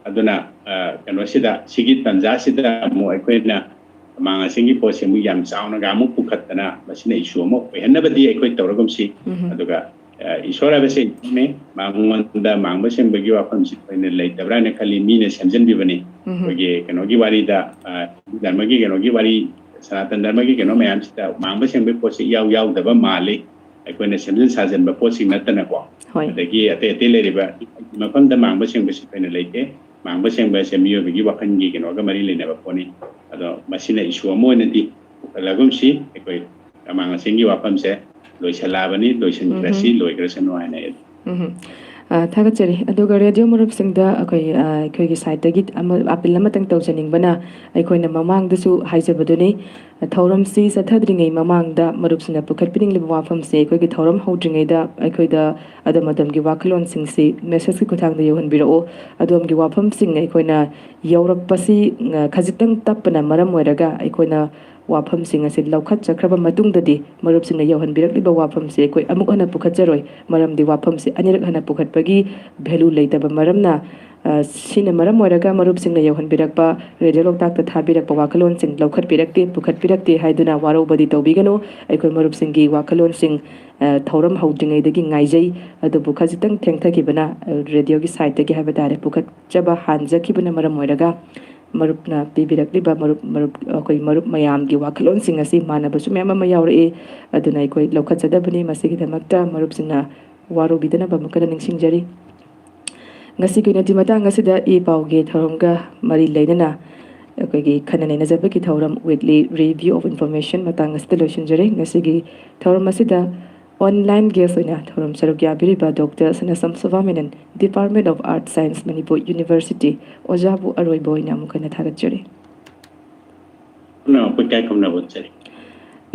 ꯑꯗꯨꯅ, ꯑ, ꯀꯩꯅꯣꯁꯤꯗ, ꯁꯤꯒꯤ ꯇꯥꯟꯖꯥꯁꯤꯗ ꯑꯃꯨꯛ ꯑꯩꯈꯣꯏꯅ ꯑꯃꯥꯡ ꯑꯁꯦꯡꯒꯤ ꯄꯣꯠꯁꯦ ꯑꯃꯨꯛ ꯌꯥꯝ ꯆꯥꯎꯅꯒ ꯑꯃꯨꯛ ꯄꯨꯈꯠꯇꯅ ꯃꯁꯤꯅ issue ꯑꯃ ꯑꯣꯏꯍꯟꯅꯕꯗꯤ ꯑꯩꯈꯣꯏ ꯇꯧꯔꯒꯨꯝꯁꯤ꯫ ꯎꯝ꯫ ꯑꯗꯨꯒ ꯑ, ꯏꯁꯣꯔ ꯍꯥꯏꯕꯁꯦ ꯏꯁꯣꯔꯅꯤ꯫ ꯃꯉꯣꯟꯗ ꯃꯥꯡꯕ ꯁꯦꯡꯕꯒꯤ ꯋꯥꯐꯝꯁꯤ ꯊꯣꯏꯅ ꯂꯩꯇꯕ꯭ꯔꯥ ꯍꯥꯏꯅ ꯈꯜꯂꯤ꯫ ꯃꯤꯅ ꯁꯦꯝꯖꯤꯟꯕꯤꯕꯅꯤ꯫ ꯎꯝ꯫ ꯑꯩꯈꯣꯏꯒꯤ ꯀꯩꯅꯣꯒꯤ ꯋꯥꯔꯤꯗ, ꯑ, ꯍꯤꯟꯗꯨ ꯙꯔꯃꯒꯤ ꯀꯩꯅꯣꯒꯤ ꯋꯥꯔꯤ, ꯁꯅꯥꯇꯟ ꯙꯔꯃꯒꯤ ꯀꯩꯅꯣ ꯃꯌꯥꯝꯁꯤꯗ ꯃꯥꯡꯕ ꯁꯦꯡꯕꯒꯤ ꯄꯣꯠꯁꯤ ꯏꯌꯥꯎ ꯌꯥꯎꯗꯕ ꯃꯥꯜꯂꯤ꯫ ꯑꯩꯈꯣꯏꯅ ꯁꯦꯝꯖꯤꯟ ꯁꯥꯖꯤꯟꯕ ꯄꯣꯠꯁꯤꯡ ꯅꯠꯇꯅꯀꯣ꯫ ꯍꯣꯏ꯫ ꯑꯗꯒꯤ ꯑꯇꯩ ꯑꯇꯩ ꯂꯩꯔꯤꯕ ꯃꯐꯝꯗ ꯃꯥꯡꯕ ꯁꯦꯡꯕꯁꯤ ꯊꯣꯏꯅ ꯂꯩꯇꯦ꯫ ꯃꯥꯡꯕ ꯁꯦꯡꯕ ꯑꯁꯦ ꯃꯤꯑꯣꯏꯕꯒꯤ ꯋꯥꯈꯜꯒꯤ ꯀꯩꯅꯣꯒ ꯃꯔꯤ ꯂꯩꯅꯕ ꯄꯣꯠꯅꯤ꯫ ꯑꯗꯣ ꯃꯁꯤꯅ issue ꯑꯃ ꯑꯣꯏꯅꯗꯤ ꯄꯨꯈꯠꯂꯒꯨꯝꯁꯤ꯫ ꯑꯩꯈꯣꯏ ꯑꯃꯥꯡ ꯑꯁꯦꯡꯒꯤ ꯋꯥꯐꯝꯁꯦ ꯂꯣꯏꯁꯤꯜꯂꯛꯑꯕꯅꯤ, ꯂꯣꯏꯁꯤꯟꯈ꯭ꯔꯁꯤ, ꯎꯝ꯫ ꯂꯣꯏꯈ꯭ꯔꯁꯅꯨ ꯍꯥꯏꯅ ꯑꯩ ꯎꯝ꯫ ꯑ, ꯊꯥꯒꯠꯆꯔꯤ꯫ ꯑꯗꯨꯒ ꯔꯦꯗꯤꯑꯣ ꯃꯔꯨꯞꯁꯤꯡꯗ ꯑꯩꯈꯣꯏ, ꯑ, ꯑꯩꯈꯣꯏꯒꯤ siteꯇꯒꯤ ꯑꯃ, appeal ꯑꯃꯇꯪ ꯇꯧꯖꯅꯤꯡꯕꯅ, ꯑꯩꯈꯣꯏꯅ ꯃꯃꯥꯡꯗꯁꯨ ꯍꯥꯏꯖꯕꯗꯨꯅꯤ, ꯊꯧꯔꯝꯁꯤ ꯆꯠꯊꯗ꯭ꯔꯤꯉꯩ ꯃꯃꯥꯡꯗ ꯃꯔꯨꯞꯁꯤꯡꯅ ꯄꯨꯈꯠꯄꯤꯅꯤꯡꯂꯤꯕ ꯋꯥꯐꯝꯁꯦ ꯑꯩꯈꯣꯏꯒꯤ ꯊꯧꯔꯝ ꯍꯧꯗ꯭ꯔꯤꯉꯩꯗꯗ ꯑꯩꯈꯣꯏꯗ ꯑꯗꯣꯝ ꯑꯗꯣꯝꯒꯤ ꯋꯥꯈꯜꯂꯣꯟꯁꯤꯡꯁꯤ messageꯀꯤ ꯈꯨꯠꯊꯥꯡꯗ ꯌꯧꯍꯟꯕꯤꯔꯛꯎ꯫ ꯑꯗꯣꯝꯒꯤ ꯋꯥꯐꯝꯁꯤꯡ ꯑꯩꯈꯣꯏꯅ ꯌꯧꯔꯛꯄꯁꯤ, ꯑ, ꯈꯖꯤꯛꯇꯪ ꯇꯞꯄꯅ ꯃꯔꯝ ꯑꯣꯏꯔꯒ ꯑꯩꯈꯣꯏꯅ ꯋꯥꯐꯝꯁꯤꯡ ꯑꯁꯤ ꯂꯧꯈꯠꯆꯈ꯭ꯔꯕ ꯃꯇꯨꯡꯗꯗꯤ ꯃꯔꯨꯞꯁꯤꯡꯅ ꯌꯧꯍꯟꯕꯤꯔꯛꯂꯤꯕ ꯋꯥꯐꯝꯁꯤ ꯑꯩꯈꯣꯏ ꯑꯃꯨꯛ ꯍꯟꯅ ꯄꯨꯈꯠꯆꯔꯣꯏ꯫ ꯃꯔꯝꯗꯤ ꯋꯥꯐꯝꯁꯤ ꯑꯅꯤꯔꯛ ꯍꯟꯅ ꯄꯨꯈꯠꯄꯒꯤ value ꯂꯩꯇꯕ ꯃꯔꯝꯅ, ꯑ, ꯁꯤꯅ ꯃꯔꯝ ꯑꯣꯏꯔꯒ ꯃꯔꯨꯞꯁꯤꯡꯅ ꯌꯧꯍꯟꯕꯤꯔꯛꯄ, ꯔꯦꯗꯤꯑꯣ ꯂꯣꯛꯇꯥꯛꯇ ꯊꯥꯕꯤꯔꯛꯄ ꯋꯥꯈꯜꯂꯣꯟꯁꯤꯡ ꯂꯧꯈꯠꯄꯤꯔꯛꯇꯦ, ꯄꯨꯈꯠꯄꯤꯔꯛꯇꯦ ꯍꯥꯏꯗꯨꯅ ꯋꯥꯔꯧꯕꯗꯤ ꯇꯧꯕꯤꯒꯅꯨ꯫ ꯑꯩꯈꯣꯏ ꯃꯔꯨꯞꯁꯤꯡꯒꯤ ꯋꯥꯈꯜꯂꯣꯟꯁꯤꯡ, ꯑ, ꯊꯧꯔꯝ ꯍꯧꯗ꯭ꯔꯤꯉꯩꯗꯒꯤ ꯉꯥꯏꯖꯩ꯫ ꯑꯗꯨꯕꯨ ꯈꯖꯤꯛꯇꯪ ꯊꯦꯡꯊꯈꯤꯕꯅ, ꯑ, ꯔꯦꯗꯤꯑꯣꯒꯤ siteꯇꯒꯤ ꯍꯥꯏꯕ ꯇꯥꯔꯦ, ꯄꯨꯈꯠꯆꯕ ꯍꯥꯟꯖꯈꯤꯕꯅ ꯃꯔꯝ ꯑꯣꯏꯔꯒ ꯃꯔꯨꯞꯅ ꯄꯤꯕꯤꯔꯛꯂꯤꯕ ꯃꯔꯨꯞ, ꯃꯔꯨꯞ, ꯑꯩꯈꯣꯏ ꯃꯔꯨꯞ ꯃꯌꯥꯝꯒꯤ ꯋꯥꯈꯜꯂꯣꯟꯁꯤꯡ ꯑꯁꯤ ꯃꯥꯟꯅꯕꯁꯨ ꯃꯌꯥꯝ ꯑꯃ ꯌꯥꯎꯔꯛꯏ꯫ ꯑꯗꯨꯅ ꯑꯩꯈꯣꯏ ꯂꯧꯈꯠꯆꯗꯕꯅꯤ꯫ ꯃꯁꯤꯒꯤꯗꯃꯛꯇ ꯃꯔꯨꯞꯁꯤꯡꯅ ꯋꯥꯔꯧꯕꯤꯗꯅꯕ ꯑꯃꯨꯛꯀ ꯍꯟꯅ ꯅꯤꯡꯁꯤꯡꯖꯔꯤ꯫ ꯉꯁꯤꯒꯤ ꯑꯣꯏꯅꯗꯤ ꯃꯇꯥꯡ ꯑꯁꯤꯗ ꯏ ꯄꯥꯎꯒꯤ ꯊꯧꯔꯝꯒ ꯃꯔꯤ ꯂꯩꯅꯅ ꯑꯩꯈꯣꯏꯒꯤ ꯈꯟꯅ ꯅꯩꯅꯖꯕꯒꯤ ꯊꯧꯔꯝ, weekly review of information, ꯃꯇꯥꯡ ꯑꯁꯤꯗ ꯂꯣꯏꯁꯤꯟꯖꯔꯦ꯫ ꯉꯁꯤꯒꯤ ꯊꯧꯔꯝ ꯑꯁꯤꯗ online guest ꯑꯣꯏꯅ ꯊꯧꯔꯝ ꯁꯔꯨꯛ ꯌꯥꯕꯤꯔꯤꯕ doctor Sanasam Sobhamenon, Department of Arts Science, Manipur University, ꯑꯣꯖꯥꯕꯨ ꯑꯔꯣꯏꯕ ꯑꯣꯏꯅ ꯑꯃꯨꯛ ꯍꯟꯅ ꯊꯥꯒꯠꯆꯔꯤ꯫ ꯄꯨꯝꯅꯃꯛꯄꯨ ꯏꯀꯥꯏ ꯈꯨꯝꯅꯕ ꯎꯠꯆꯔꯤ꯫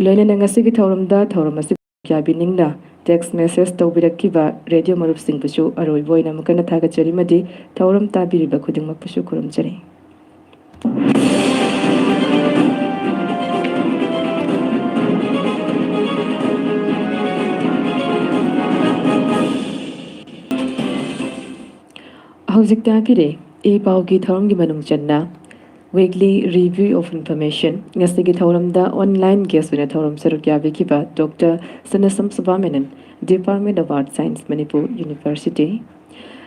ꯂꯣꯏꯅꯅ ꯉꯁꯤꯒꯤ ꯊꯧꯔꯝꯗ ꯊꯧꯔꯝ ꯑꯁꯤ ꯌꯥꯕꯤꯅꯤꯡꯅ text message ꯇꯧꯕꯤꯔꯛꯈꯤꯕ ꯔꯦꯗꯤꯑꯣ ꯃꯔꯨꯞꯁꯤꯡꯕꯨꯁꯨ ꯑꯔꯣꯏꯕ ꯑꯣꯏꯅ ꯑꯃꯨꯛ ꯍꯟꯅ ꯊꯥꯒꯠꯆꯔꯤ ꯑꯃꯗꯤ ꯊꯧꯔꯝ ꯇꯥꯕꯤꯔꯤꯕ ꯈꯨꯗꯤꯡꯃꯛꯄꯨꯁꯨ ꯈꯨꯔꯨꯝꯖꯔꯤ꯫ ꯍꯧꯖꯤꯛ ꯇꯥꯕꯤꯔꯦ ꯏ ꯄꯥꯎꯒꯤ ꯊꯧꯔꯝꯒꯤ ꯃꯅꯨꯡ ꯆꯟꯅ weekly review of information꯫ ꯉꯁꯤꯒꯤ ꯊꯧꯔꯝꯗ online guest ꯑꯣꯏꯅ ꯊꯧꯔꯝ ꯁꯔꯨꯛ ꯌꯥꯕꯤꯈꯤꯕ doctor Sanasam Subramanian, Department of Art Science, Manipur University꯫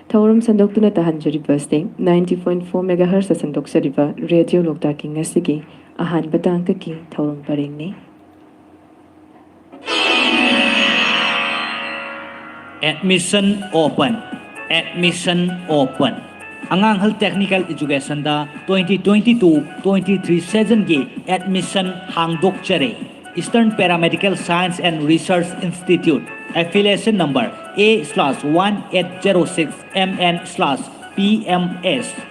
ꯊꯧꯔꯝ ꯁꯟꯗꯣꯛꯇꯨꯅ ꯇꯥꯍꯟꯖꯔꯤꯕꯁꯤ ninety point four megahertz ꯁꯟꯗꯣꯛꯆꯔꯤꯕ ꯔꯦꯗꯤꯑꯣ ꯂꯣꯛꯇꯥꯛꯀꯤ ꯉꯁꯤꯒꯤ ꯑꯍꯥꯟꯕ ꯇꯥꯡꯀꯛꯀꯤ ꯊꯧꯔꯝ ꯄꯔꯦꯡꯅꯤ꯫ Admission open. Admission open. ꯑꯉꯥꯡ ꯍꯦꯜꯊ ꯇꯦꯛꯅꯤꯀꯦꯜ ꯏꯖꯨꯀꯦꯁꯟꯗ twenty twenty two twenty three ꯁꯦꯁꯟꯒꯤ ꯑꯦꯗꯃꯤꯁꯟ ꯍꯥꯡꯗꯣꯛꯆꯔꯦ꯫ Eastern Paramedical Science and Research Institute. Affiliation number A slash one eight zero six M N slash P M S.